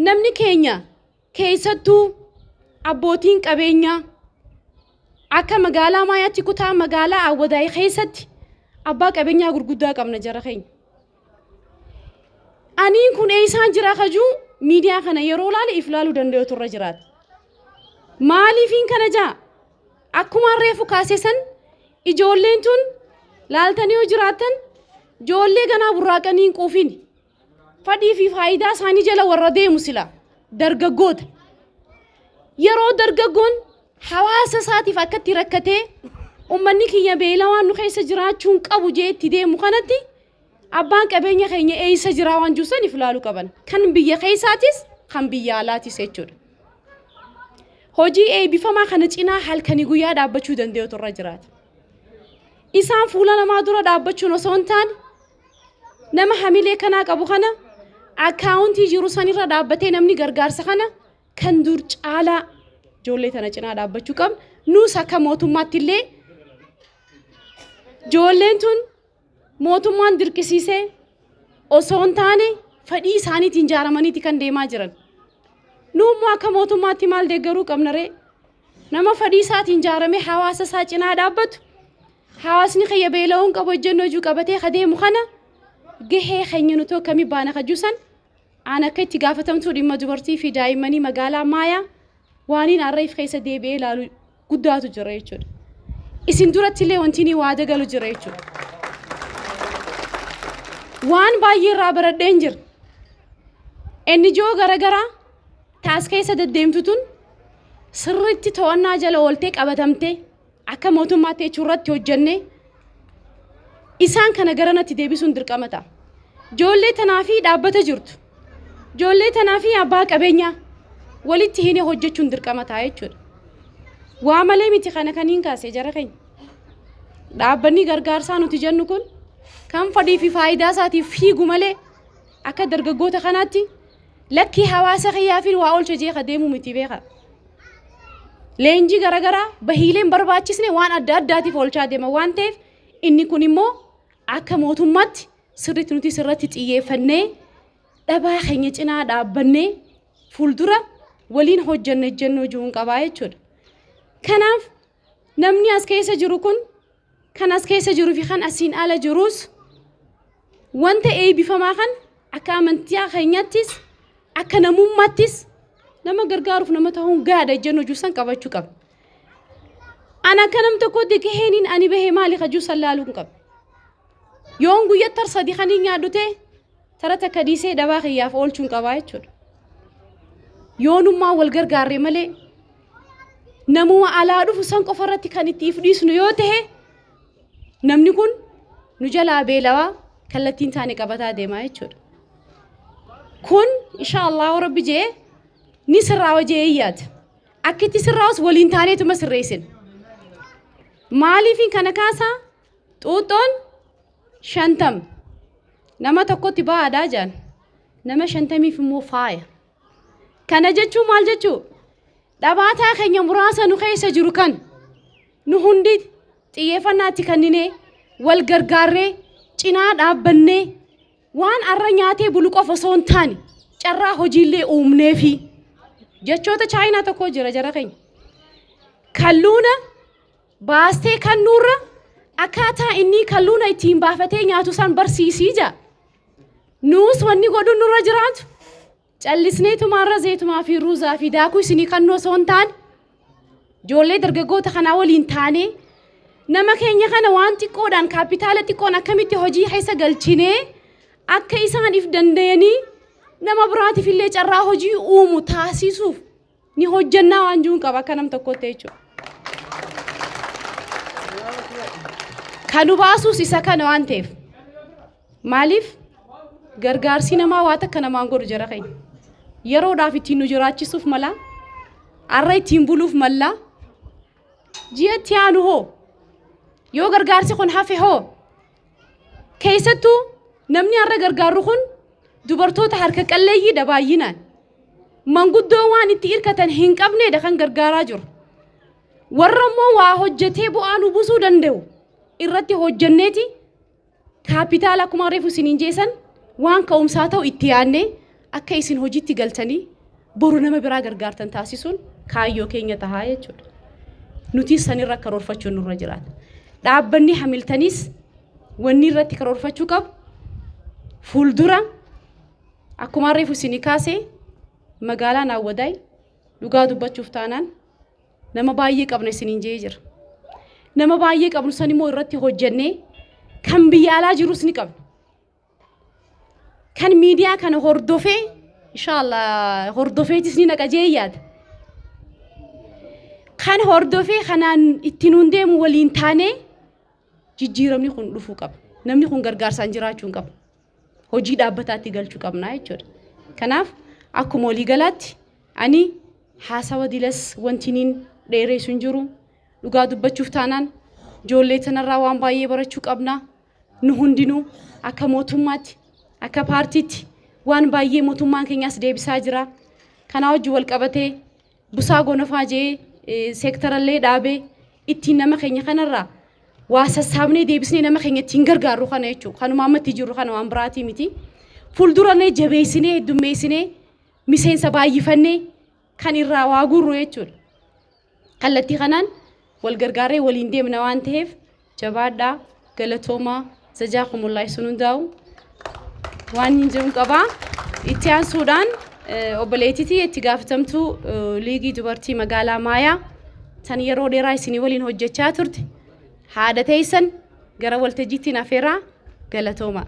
namni keenya keessattuu abbootiin qabeenyaa akka magaalaa Maayaatti kutaa magaalaa Awwadaay keessatti abbaa qabeenyaa gurguddaa qabna jara keenya. Aniin kun eessaan jira kajuu miidiyaa kana yeroo laale if laaluu danda'utu irra jiraata. Maaliifiin kana jaa? Akkuma reefu kaase san ijoolleen tun laaltanii yoo jiraattan ijoollee ganaa burraaqanii hin quufin. Fadhii fi faayidaa isaanii jala warra deemu sila dargaggoota. Yeroo dargaggoon hawaasa isaatiif akkatti rakkatee uummanni kiyya beelawaan nu keessa jiraachuu hin qabu jee itti deemu kanatti abbaan qabeenya keenya eessa jiraa waan jiru san if ilaaluu qaban. Kan biyya keessaatis kan biyya alaatis jechuudha. Hojii eebbifamaa kana cinaa halkanii guyyaa dhaabbachuu danda'utu irra jiraata. Isaan fuula namaa dura dhaabbachuun osoo hin taane nama hamilee kanaa qabu kana akkaawuntii jiru sanirra dhaabbatee namni gargaarsa kana kan dur caalaa ijoollee tana cinaa dhaabbachuu qabna. Nus akka mootummaatti illee ijoolleen tun mootummaan dirqisiisee osoo hin taane fedhii isaaniitiin ijaaramaniiti kan deemaa jiran. Nu immoo akka mootummaatti maal deeggaruu qabna ree? Nama fedhii isaatiin ijaaramee hawaasa isaa cinaa dhaabbatu hawaasni kiyya beela'uu hin qabu ejjennoo ijuu qabatee ka deemu kana gahee keenya nuti akkamii baana ka juusan aan akka itti gaafatamtuu dhimma dubartii fi daa'immanii magaalaa Maayaa waaniin har'a if keessa deebi'ee ilaalu guddaatu jira jechuudha. Isin duratti illee wanti inni waada galu jira jechuudha. Waan baay'ee irraa baradheen jira. NGO garaagaraa Taas keessa deddeemtu tun sirriitti to'annaa jala ooltee qabatamtee akka mootummaatti jechuu irratti hojjennee isaan kana garanatti deebisuun dirqama ta'a. Ijoollee tanaa fi dhaabbata jirtu, ijoollee tanaa fi abbaa qabeenyaa walitti hinee hojjechuun dirqama ta'a jechuudha. Waa malee miti kana kaniin kaase jara keenya. Dhaabbanni gargaarsaa nuti jennu kun kan fedhii fi faayidaa isaatiif fiigu malee akka dargaggoota kanaatti lakkii hawaasa kiyyaafin waa oolcha jee ka deemu miti beeka. Leenjii garaagaraa bahiileen barbaachisne waan adda addaatiif oolchaa deema waan ta'eef inni kun immoo akka mootummaatti sirriitti nuti sirratti xiyyeeffannee dhabaa keenya cinaa dhaabbannee fuuldura waliin hojjanna ejjennoo jiruun qabaa jechuudha. Kanaaf namni as keessa jiru kun kan as keessa jiruu fi kan asiin ala jirus wanta eebbifamaa kan akka amantii keenyattis akka namummaattis nama gargaaruuf nama ta'uun gahaadha ejjennoo jiru san qabachuu qaba. Ana akka nam tokkotti gaheeniin ani bahee maali kajuu san laaluu hin qabu. Yoon guyyaa tar sadii kan hin nyaadhu ta'e tara takka dhiisee dhabaa kiyyaaf oolchuun qabaa jechuudha. Yoonummaa wal gargaarre malee namuma alaa dhufu san qofa irratti kan itti if dhiisnu yoo ta'e namni kun nu jalaa beelawaa kallattiin taane qabataa deemaa jechuudha. Kun insha Allah rabbi jee ni sirraawa jee yaada. Akka itti sirraawus waliin taaneetuma sirreessin. Maaliifin kana kaasaa xuuxxoon 50 nama tokkotti ba'aadhaa jaan nama 50f immoo faaya. Kana jechuun maal jechuu? Dhabaataa keenya muraasa nu keessa jiru kan nu hundi xiyyeeffannaatti kenninee wal gargaarree cinaa dhaabbannee waan arra nyaatee bulu qofa osoo hin taane carraa hojiillee uumneefi jechoota chaayinaa tokko jira jara keenya. Kalluuna baastee kannuurra akkaataa inni kalluuna ittiin baafatee nyaatu san barsiisii jaa. Nuus wanni godhuun nurra jiraatu callisneetumaarra zeetumaa fi ruuzaa fi daakuu isinii kannoo osoo hin taane ijoollee dargaggoota kanaa waliin taanee nama keenya kana waan xiqqoodhaan kaapitaala xiqqoon akkamitti hojii keessa galchinee akka isaan if danda'anii nama biraatiif illee carraa hojii uumu taasisuuf ni hojjannaa waan jiruun qaba akka nam tokkotti jechuudha. Kan nu baasuus isa kana waan ta'eef maaliif gargaarsi namaa waa takka namaan godhu jara keenya. Yeroodhaaf ittiin nu jiraachisuuf mala, arra ittiin buluuf mala, ji'a itti aanu hoo yoo gargaarsi kun hafe hoo keessattuu namni har'a gargaarru kun dubartoota harka qalleeyyiidha baay'inaan. Manguddoo waan itti hirkatan hin qabneedha kan gargaaraa jiru. Warra immoo waa hojjetee bu'aa nu buusuu danda'u irratti hojjenneeti kaapitaala akkuma reefu isiniin jeesan waan ka'umsaa ta'u itti yaadnee akka isin hojiitti galtanii boru nama biraa gargaartan taasisuun kaayyoo keenya tahaa jechuudha. Nuti sanirra karoorfachuun nurra jiraata. Dhaabbanni Hamiltaniis wanni irratti karoorfachuu qabu fuuldura akkuma reefu isinii kaasee magaalaan Awwadaay dhugaa dubbachuuf taanaan nama baay'ee qabna isiniin jee jira. Nama baay'ee qabnu san immoo irratti hojjennee kan biyya alaa jirus ni qabna. Kan miidiyaa kana hordofee inshaallah hordofeetis ni naqa jee yaada. Kan hordofee kanaan ittiin nuun deemu waliin taanee jijjiiramni kun dhufuu qaba. Namni kun gargaarsaan jiraachuu hin qabu. Hojii dhaabbataatti galchuu qabna jechuudha. Kanaaf akkuma waliigalaatti ani haasawa dilas wanti niin dheeressu hin jiru. Dhugaa dubbachuuf taanaan ijoollee tanarraa waan baay'ee barachuu qabna. Nu hundinuu akka mootummaatti akka paartiitti waan baay'ee mootummaan keenyas deebisaa jira. Kanaa wajjin wal qabatee busaa gonofaa jee seektarallee dhaabee ittiin nama keenya kanarraa waa sassaabnee deebisnee nama keenya ittiin gargaarru kana jechuudha. Kanuma amma itti jirru kana waan biraatii miti. Fuuldurallee jabeessinee heddummeessinee miseensa baay'ifannee kan irraa waa gurru jechuudha. Kallattii kanaan wal gargaarree waliin deemna waan ta'eef jabaadhaa galatoomaa jazaakumullah isin hundaa'u waan hin jiru qabaa. Itti aansuudhaan obboleettiitii itti gaafatamtuu liigii dubartii magaalaa Maayaa tan yeroo dheeraa isinii waliin hojjechaa turte haadha teessan gara waltajjiitti afeeraa galatooma.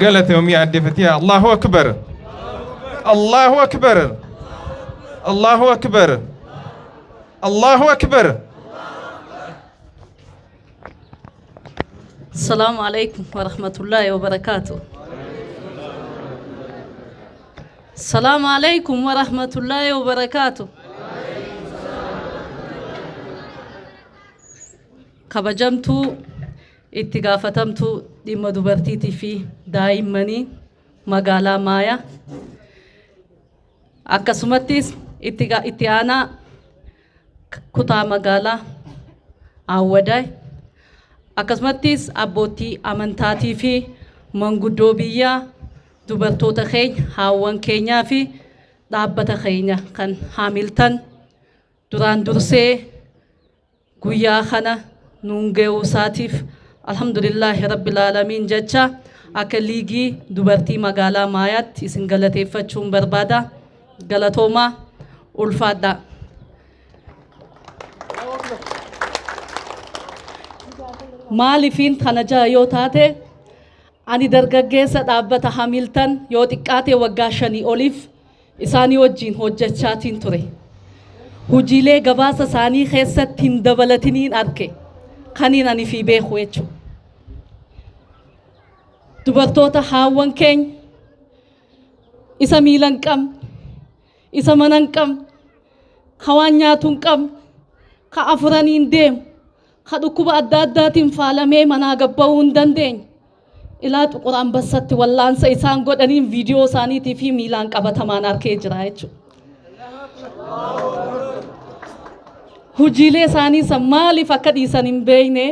Galatoomii aadde Fatiyaa. Allahu Akbar. Allahu akbar. Allahu akbar. Allahu akbar. السلام عليكم ورحمة الله وبركاته. السلام عليكم ورحمة الله وبركاته. Kabajamtuu itti gaafatamtuu dhimma dubartiitii fi daa'immanii magaalaa Maayaa, akkasumattis itti aanaa kutaa magaalaa Awwadaay, akkasumattis abbootii amantaatii fi manguddoo biyyaa, dubartoota keenya, haawwan keenyaa fi dhaabbata keenya kan Haamiltan, duraan dursee guyyaa kana nuun ga'uu isaatiif alhamdulillaahi rabbil aalamiin jecha akka liigii dubartii magaalaa Maayaatti isin galateeffachuun barbaada. Galatoomaa, ulfaadhaa. Maaliifiin kana jaha yoo taate, ani dargaggeessa dhaabbata Hamiltan yoo xiqqaate waggaa 5 oliif isaanii wajjin hojjechaatiin ture. Hojiilee gabaasa isaanii keessatti hin dabalatiniin arge kaniin ani fi beeku jechuudha. Dubartoota haawwan keenya isa miila hin qabne, isa mana hin qabne, ka waan nyaatu hin qabne, ka afuraniin deemu, ka dhukkuba adda addaatiin faalamee manaa gabba'uu hin dandeenye, ilaa Xuqur Ambassaatti wallaansa isaan godhaniin viidiyoo isaaniitii fi miilaan qabatamaan arkee jira jechuudha. Hojiilee isaanii san maaliif akka dhiisan hin beekne,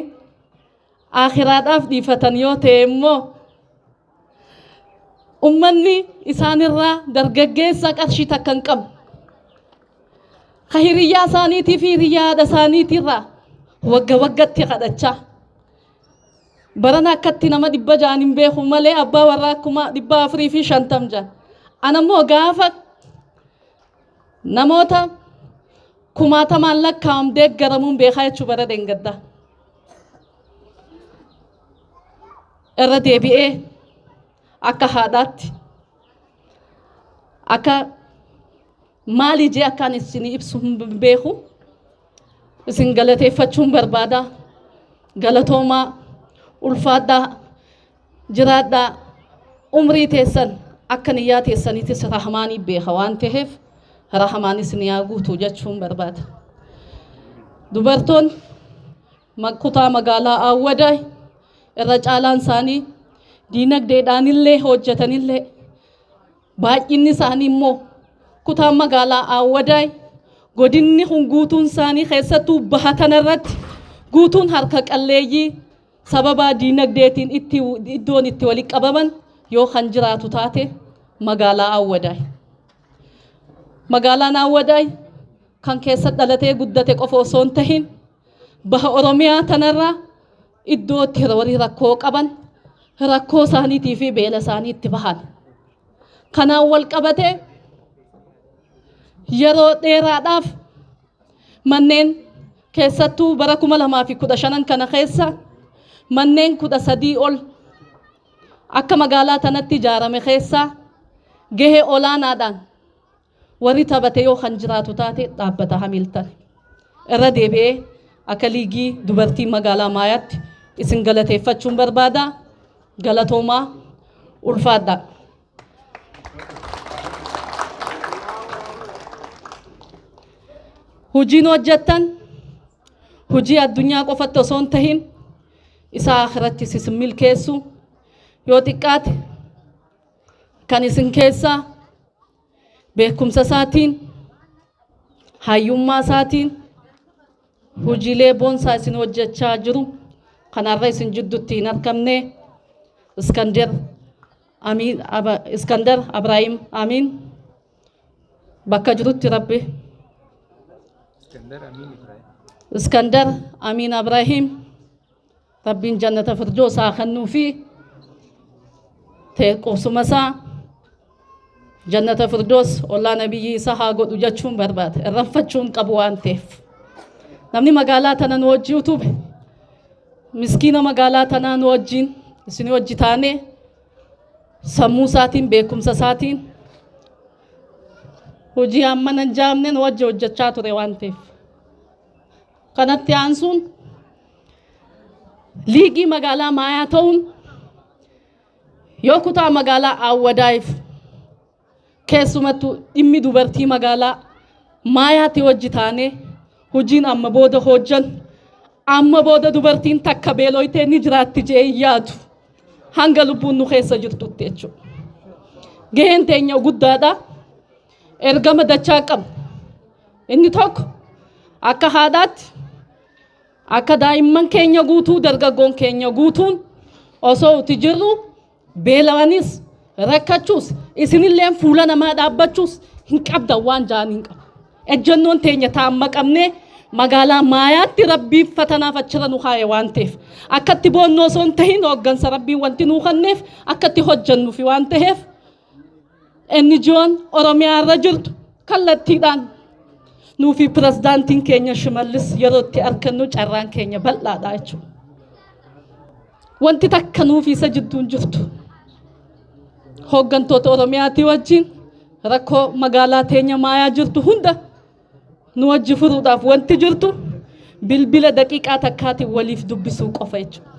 akhiraadhaaf dhiifatan yoo ta'e immoo ummanni isaanirraa dargaggeessa qarshii takka hin qabne, ka hiriyyaa isaaniitii fi hiriyyaa haadha isaaniitirraa wagga waggatti kadhachaa barana akkatti nama 600 hin beeku malee abbaa warraa akkuma 450 jaan. Anammoo gaafa namoota kumaatamaan lakkaa'am deeggaramuun beekaa jechuu bara dheengaddaa. Irra deebi'ee akka haadhaatti, akka maali jee akkaan isin ibsu hin beeku, isin galateeffachuun barbaada. Galatoomaa, ulfaadhaa, jiraadhaa. Umrii teessan akka niyyaa teessaniitis rahmaanii beeka waan ta'eef rahmaanis ni haa guutu jechuun barbaada. Dubartoonni kutaa magaalaa Awwadaay irra caalaan isaanii diinagdeedhaanillee hojjetanillee, baay'inni isaanii immoo kutaan magaalaa Awwadaay godinni kun guutuun isaanii, keessattuu baha tanarratti guutuun harka qalleeyyii sababa diinagdeetiin itti iddoon itti walitti qabaman yoo kan jiraatu taate magaalaa Awwadaay. Magaalaan Awwadaay kan keessa dhalatee guddate qofa osoo hin tahin, baha Oromiyaa tanarraa iddoo itti warri rakkoo qaban rakkoo isaaniitii fi beela isaanii itti bahan. Kanaan wal qabatee yeroo dheeraadhaaf manneen, keessattuu bara 2015 kana keessa manneen 13 ol akka magaalaa tanatti ijaarame keessaa gahee olaanaadhaan warri taphate yoo kan jiraatu taate dhaabbata Hamiltan. Irra deebi'ee akka liigii dubartii magaalaa Maayaatti isin galateeffachuun barbaada. Galatoomaa, ulfaadhaa. Hojiin hojjettan hojii addunyaa qofatti osoo hin tahin isa akhirattis isin milkeessu. Yoo xiqqaate kan isin keessaa beekumsa isaatiin, hayyummaa isaatiin hojiilee boonsaa isin hojjechaa jiru kanarra isin jidduutti hin argamne Iskandar Amiin, Iskandar Abraahim Amiin bakka jirutti Rabbi, Iskandar Amiin Abraahim, Rabbiin jannata firdoos haa kennuu fi qubsuma isaa jannata firdoos ollaa nabiyyii isaa haa godhu jechuun barbaada. Irraanfachuun qabu waan ta'eef. Namni magaalaa tana nu wajjii utube, miskiina magaalaa tanaa nu wajjin isin wajji taanee sammuu isaatiin, beekumsa isaatiin Hojii hammana hin jaamneen wajji hojjechaa ture waan ta'eef. Kanatti aansuun liigii magaalaa Maayaa ta'uun yoo kutaa magaalaa Awwadaayiif keessumattuu dhimmi dubartii magaalaa Maayaatti wajji taanee hojiin amma booda hojjan amma booda dubartiin takka beeloytee ni jiraatti jee hin yaadu hanga lubbuun nu keessa jirtutti jechuudha. Gaheen teenya guddaadha. Ergama dachaa qabna. Inni tokko akka haadhaatti akka daa'imman keenya guutuu dargaggoon keenya guutuun osoo uti jirru beela'anis rakkachuus isinilleen fuula namaa dhaabbachuus hin qabdan waan ja'an hin qabu. Ejjennoon teenya taamma qabnee magaalaa Maayaatti rabbiif fatanaaf achirra nu kaa'e waan ta'eef akkatti boonnoo osoo hin tahin hooggansa rabbiin wanti nuu kenneef akkatti hojjennuufi waan ta'eef NGO'n Oromiyaa irra jirtu kallattiidhaan nuu fi pirezidaantiin keenya Shimallis yeroo itti argannu carraan keenya bal'aadha jechuudha. Wanti takka nuuf isa jidduun jirtu. Hooggantoota Oromiyaatii wajjin rakkoo magaalaa teenya Maayaa jirtu hunda nu wajji furuudhaaf wanti jirtu bilbila daqiiqaa takkaatiin waliif dubbisuu qofa jechuudha.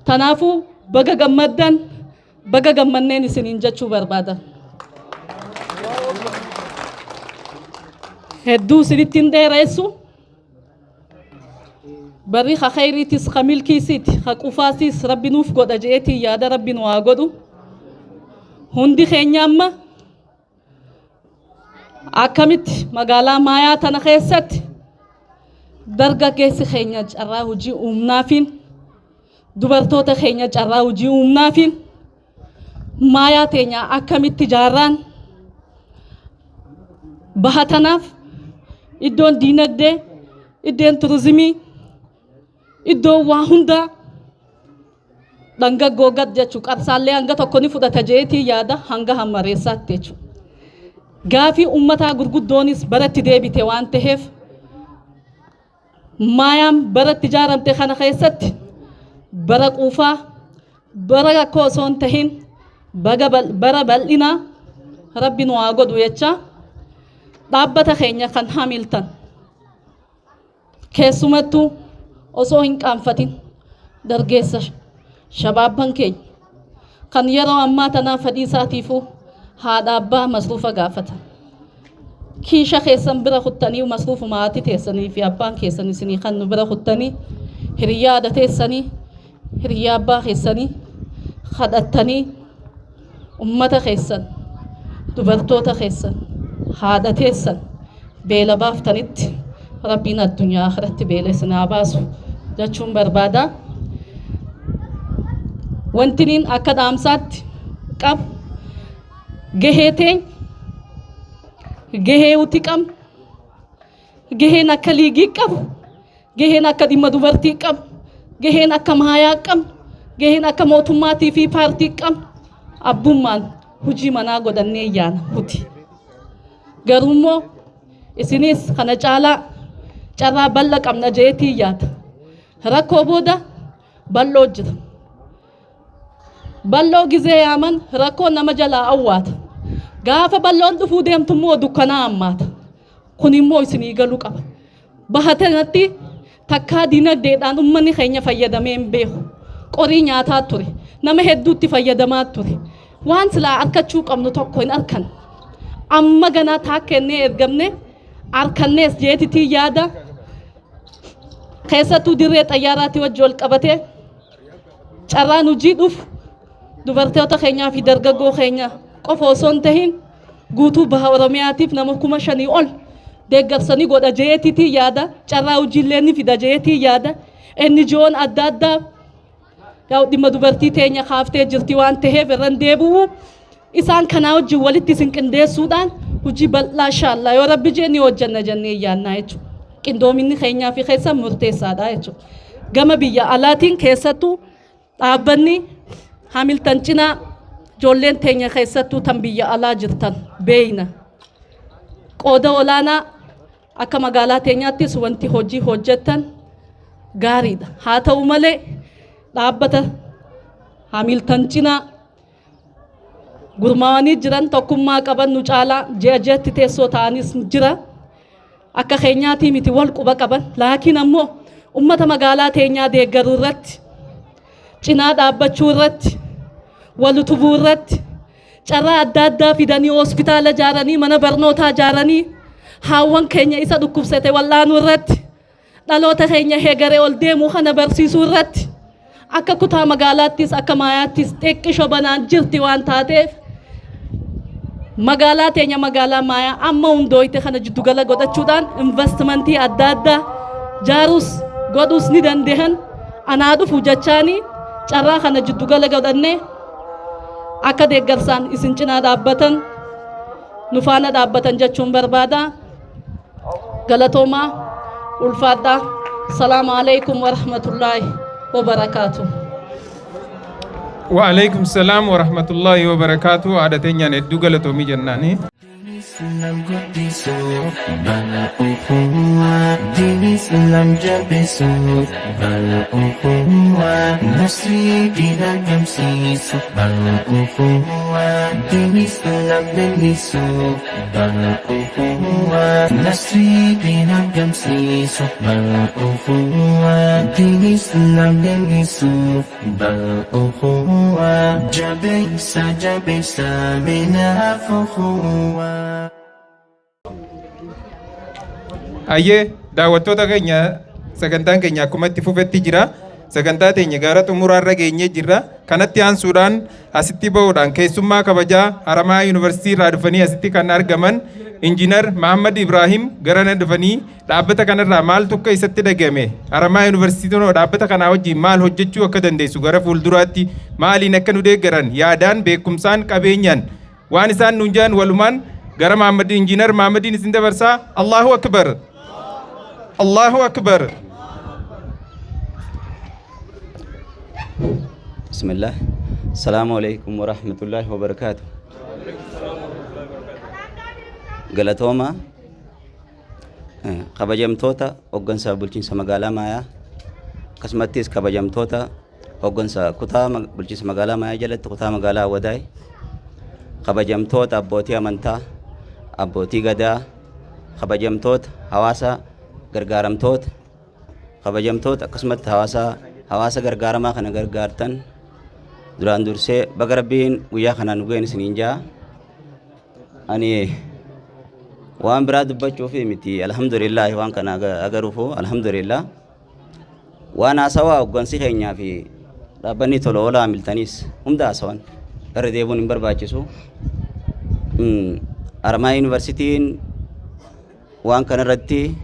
Tanaafuu baga gammaddan baga gammanneen isiniin jechuu barbaada. Hedduu isinitti hin dheeressu. Barri ka khayriitis ka milkiisiiti ka qufaasiis rabbi nuuf godha je'eetiin yaada rabbi nu haa godhu. Hundi keenya amma akkamitti magaalaa Maayaa tana keessatti dargaggeessi keenya carraa hojii uumnaafiin dubartoota keenya carraa hojii uumnaafiin Maayaa teenya akkamitti ijaarraan baha tanaaf iddoon diinagdee iddoon turizimii iddoon waa hundaa dhangaggoo gad jechuu qarsaallee hanga tokko ni fudhata jeetii yaada hanga hammareessaatti jechuudha. Gaafii uummataa gurguddoonis baratti deebite waan ta'eef Maayaan bara itti ijaaramte kana keessatti bara quufaa, bara rakkoo osoo hin tahin baga bara bal'inaa Rabbi nu haa godhu jecha dhaabbata keenya kan Hamilton keessumattuu osoo hin qaanfatin dargeessa shabaabban keenya kan yeroo ammaa tanaa fedhii isaatiifuu haadha abbaa masruufa gaafata. Kiisha keessan bira kuttanii masruufuma haati teessanii fi abbaan keessan isinii kannu bira kuttanii hiriyyaa haadha teessanii hiriyyaa abbaa keessanii kadhattanii ummata keessan dubartoota keessan haadha teessan beela baaftanitti rabbiin addunyaa akhiratti beela isin haa baasu jechuun barbaada. Wantiniin akka dhaamsaatti qabu gahee teenya gahee uti qabnu gaheen akka liigii qabu gaheen akka dhimma dubartii qabu gaheen akka maayaa qabnu gaheen akka mootummaatii fi paartii qabnu abbummaan hojii manaa godhannee yaana huti. Garuu immoo isinis kana caalaa carraa bal'a qabna jeetii yaada. Rakkoo booda bal'oo jira. Bal'oo gizee yaaman rakkoon nama jalaa awwaata. Gaafa bal'oon dhufuu deemtu immoo dukkanaa ammaata. Kun immoo isinii galuu qaba. Baha tanatti takkaa dinagdeedhaan uummanni keenya fayyadamee hin beeku. Qorii nyaataa ture. Nama hedduutti fayyadamaa ture. Waan silaa arkachuu qabnu tokko hin arkan. Amma ganaa taakkennee ergamne arkannees jeetitii yaada. Keessattuu dirree xayyaaraatii wajji wal qabatee carraan hojii dhufu dubartoota keenyaa fi dargaggoo keenya qofa osoo hin tahin guutuu baha Oromiyaatiif nama 5,000 ol deeggarsa ni godha jeetitii yaada. Carraa hojiillee ni fida jeetii yaada. NGO'n adda addaa yaa'u dhimma dubartii teenya kaaftee jirti waan ta'eef irra hin deebi'u. Isaan kanaa wajjin walitti isin qindeessuudhaan hojii bal'aa inshaallaa yoo rabbi jee ni hojjenna jennee yaannaa jechuudha. Qindoominni keenyaa fi keessan murteessaadha jechuudha. Gama biyya alaatiin keessattuu dhaabbanni Hamilton cinaa ijoolleen teenya keessattuu tan biyya alaa jirtan beeyna. Qooda olaanaa akka magaalaa teenyaattis wanti hojii hojjettan gaariidha. Haa ta'u malee dhaabbata Hamilton cinaa Gurmaawanii jiran, tokkummaa qaban, nu caalaa ji'a ji'atti teessoo ta'anis jira. Akka keenyaatii miti, wal quba qaban. Laakiin ammoo ummata magaalaa teenyaa deeggaruu irratti, cinaa dhaabbachuu irratti, wal utubuu irratti, carraa adda addaa fidanii, hospitaala ijaaranii, mana barnootaa ijaaranii, haawwan keenya isa dhukkubsate wal'aanuu irratti, dhaloota keenya heegaree ol deemuu kana barsiisuu irratti, akka kutaa magaalaattis akka Maayaattis xiqqisho banaan jirti waan taateef, magaalaa teenya, magaalaa Maayaa amma hundooyte kana jiddugala godhachuudhaan investimentii adda addaa jaaruus godhuus ni dandehan. Anaa dhufu jechaanii, carraa kana jiddugala godhannee akka deeggarsaan isin cinaa dhaabbatan, nu faana dhaabbatan jechuun barbaada. Galatoomaa, ulfaadhaa. Salaamu alaikum warahmatullaahi wabarakaatu. Wa'alaikum salaam wa rahmatullahi wa barakaatu. Haadha teenyaan hedduu galatoomii jennaani. Islam guddisuu bala ukhuwaa, diin Islam jabeessuu bala ukhuwaa, nasrii diin argamsiisu bala ukhuwaa, diin Islam leellisuu bala ukhuwaa, nasrii diin argamsiisu bala ukhuwaa, diin Islam leellisuu bala ukhuwaa, jabeessa jabeessa minaaf ukhuwaa. Ayyee, daawwattoota keenya, sagantaan keenya akkuma itti fufetti jira. Sagantaa teenya gara xumuraarra geenyee jirra. Kanatti aansuudhaan asitti bahuudhaan keessummaa kabajaa Haramaa Yuunivarsiitii irraa dhufanii asitti kan argaman Injiinar Mahammad Ibrahim garana dhufanii dhaabbata kanarraa maaltu akka isatti dhagame, Haramaa Yuunivarsiitiin dhaabbata kanaa wajjin maal hojjechuu akka dandeessu, gara fuulduraatti maaliin akka nu deeggaran, yaadaan, beekumsaan, qabeenyaan waan isaan nuun jedhan walumaan gara Mahammad Injiinar Mahammadiin isin dabarsaa. Allahu Akbar! Allahu Akbar! بسم الله، السلام عليكم ورحمة الله وبركاته. Galatooma, kabajamtoota hooggansa bulchiinsa magaalaa Maayaa, akkasumattis kabajamtoota hooggansa kutaa bulchiinsa magaalaa Maayaa jalatti kutaa magaalaa Wadaay, kabajamtoota abbootii amantaa, abbootii gadaa, kabajamtoota hawaasa gargaaramtoota, kabajamtoota akkasumatti hawaasa gargaaramaa kana gargaartan, duraan dursee baga Rabbiin guyyaa kanaan nu ga'een isiniin jaa. Ani waan biraa dubbachuuf miti, alhamdulillah, waan kana agaruufu alhamdulillah. Waan haasawaa hooggansi keenyaa fi dhaabbanni tola oolaa miltaniis hunda haasawan irra deebuun hin barbaachisu. Haramaa Yuunivarsiitiin waan kana irratti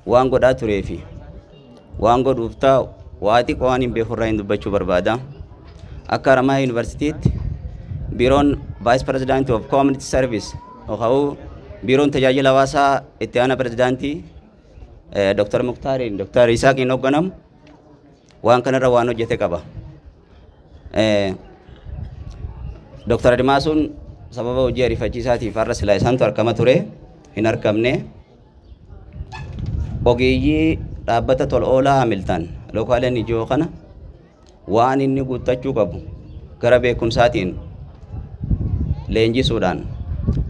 waan godhaa turee fi waan godhuuf taa'u waa xiqqoo waan hin beeku irraa hin dubbachuu barbaada. Akka Haramaa Yuunivarsiitiitti biiroon Vice President of Community Service yookaan biiroon tajaajila hawaasaa itti aanaa pirezidaantii Dr. Muktaariin, Dr. Isaaqiin hoogganamu waan kanarra waan hojjete qaba. Dr. Admaasuun sababa hojii ariifachiisaatiif har'a silaa isaantu argama ture, hin argamne. Ogeeyyii dhaabbata tola oolaa Hamiltan lookaaleen ijoo kana waan inni guuttachuu qabu gara beekumsaatiin leenjisuudhaan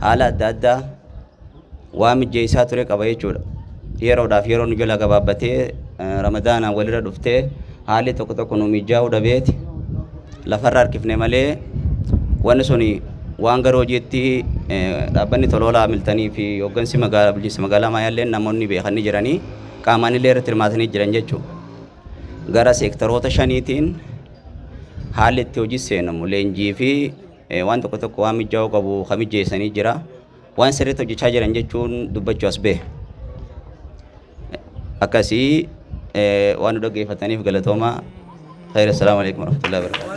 haala adda addaa waan mijjeessaa ture qaba jechuudha. Yeroodhaaf yeroo nu jala gabaabbatee, Ramadaanaan walirra dhuftee, haalli tokko tokko nu mijaa'uu dhabeeti lafarra harkifne malee, wanni suni waan gara hojiitti dhaabbanni tola oolaa Hamiltanii fi hooggansi magaalaa bulchiinsa magaalaa Maayaalleen namoonni beekan ni jiranii, qaamaan illee irratti hirmaatanii jiran jechuudha. Gara seektaroota shaniitiin haalli itti hojii seenamu leenjii fi waan tokko tokko waan mijaa'uu qabu kan mijeessanii jira. Waan sirriitti hojjechaa jiran jechuun dubbachuu as bahe. Akkasii waan nu dhaggeeffataniif galatoomaa. Khayr, assalaamu alaikum warahmatullahi wabarakatuh.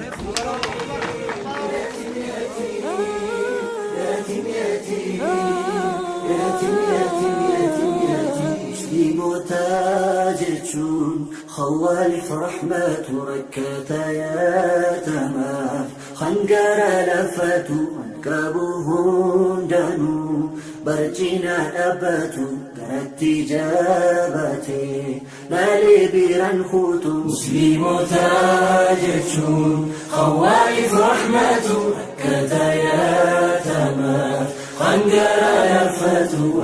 Musliimota jechuun khawaalif rahmatu rakkata yaatamaaf hangara lafatu qabu hundanuu barcina dhaabbatu garatti jabaate laalee biiraan kuutu. Musliimota jechuun khawaalif rahmatu rakkata.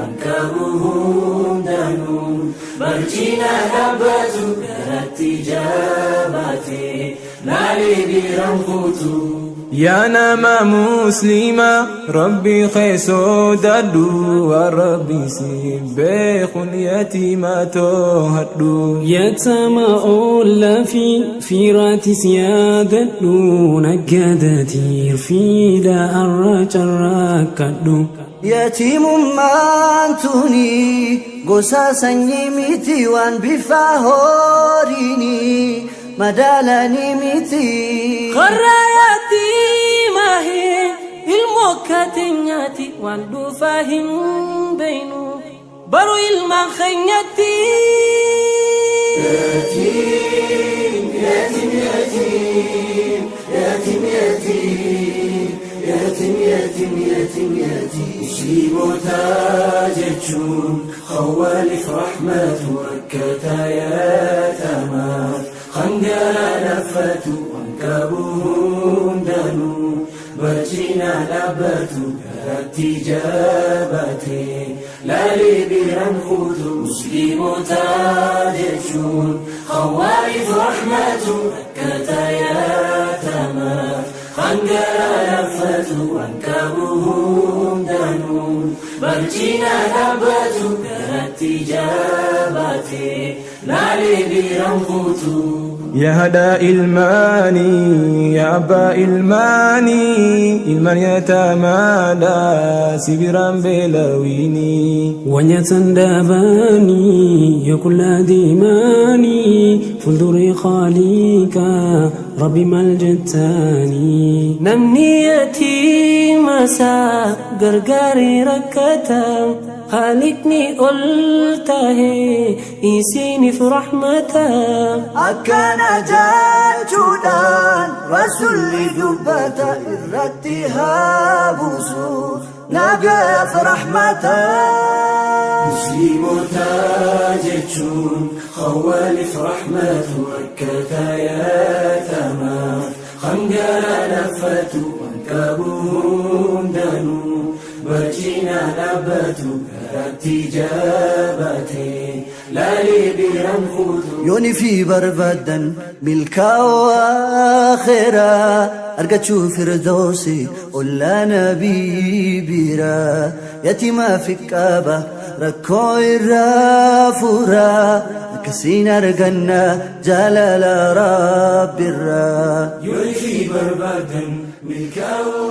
waan qabu hundaanuu barcina dhaabbatu garatti jabaate laalee biraan kutu. Yaa nama muslima Rabbi kee sodaadhu, waan Rabbi si beekun yatiima too'adhu. Yatama oollaa fi fiiraatis yaadadhu, naggaadatiir fiida arra carraakkadhu. Yatiimummaan tuni gosa sanyii miti, waan bifa horiini madaalanii miti. Qorra yatiimahi ilmoo kaatenyaati, waan dhufaa hin beeynu baru ilmaan keenyatti. يتيم يتيم يتيم يتيم يتيم يتيم يتيم يتيم يتيم. Musliimota jechuun khawwalif rahmatu, rakkata yaatamaaf hangara laffatu, waan qabu hundanuu barcina dhaabbatu garatti jabaate laalee biraan kutu. Musliimota jechuun khawwalif rahmatu, rakkata yaatamaaf hangara laffatu, waan qabu hundanuu barcina dhaabbatu garatti jabaate laalee biraan kutu. Yaa haadha ilmaanii, yaa abbaa ilmaanii, ilmaan yatamaadha si biraan beelawinii. Wanyatan dhaabanii yoo qullaa deemanii fuulduree Khaaliqaa Rabbi maal jettaanii? Namni yatiima isaa gargaaree rakkata, Khaliqni ol tahee isiniif rahmata. Akkana jechuudhaan Rasulli dubbata, irratti haa buusu nagaaf rahmata. Musliimota jechuun khawwalif rahmatu, rakkata yaatamaaf hangara laffatu, waan qabu hundanuu barcina dhaabbatu garatti jabaate laalee biraan kutu. Yooni fi barbaadan milkaa'oo akhiraa argachuu, firdoosi ollaa nabii biraa, yatiimaa fi qaba rakkoo irraa furaa, akkasiin arganna jaalala rabbirraa. Yooni fi barbaadan milkaa'oo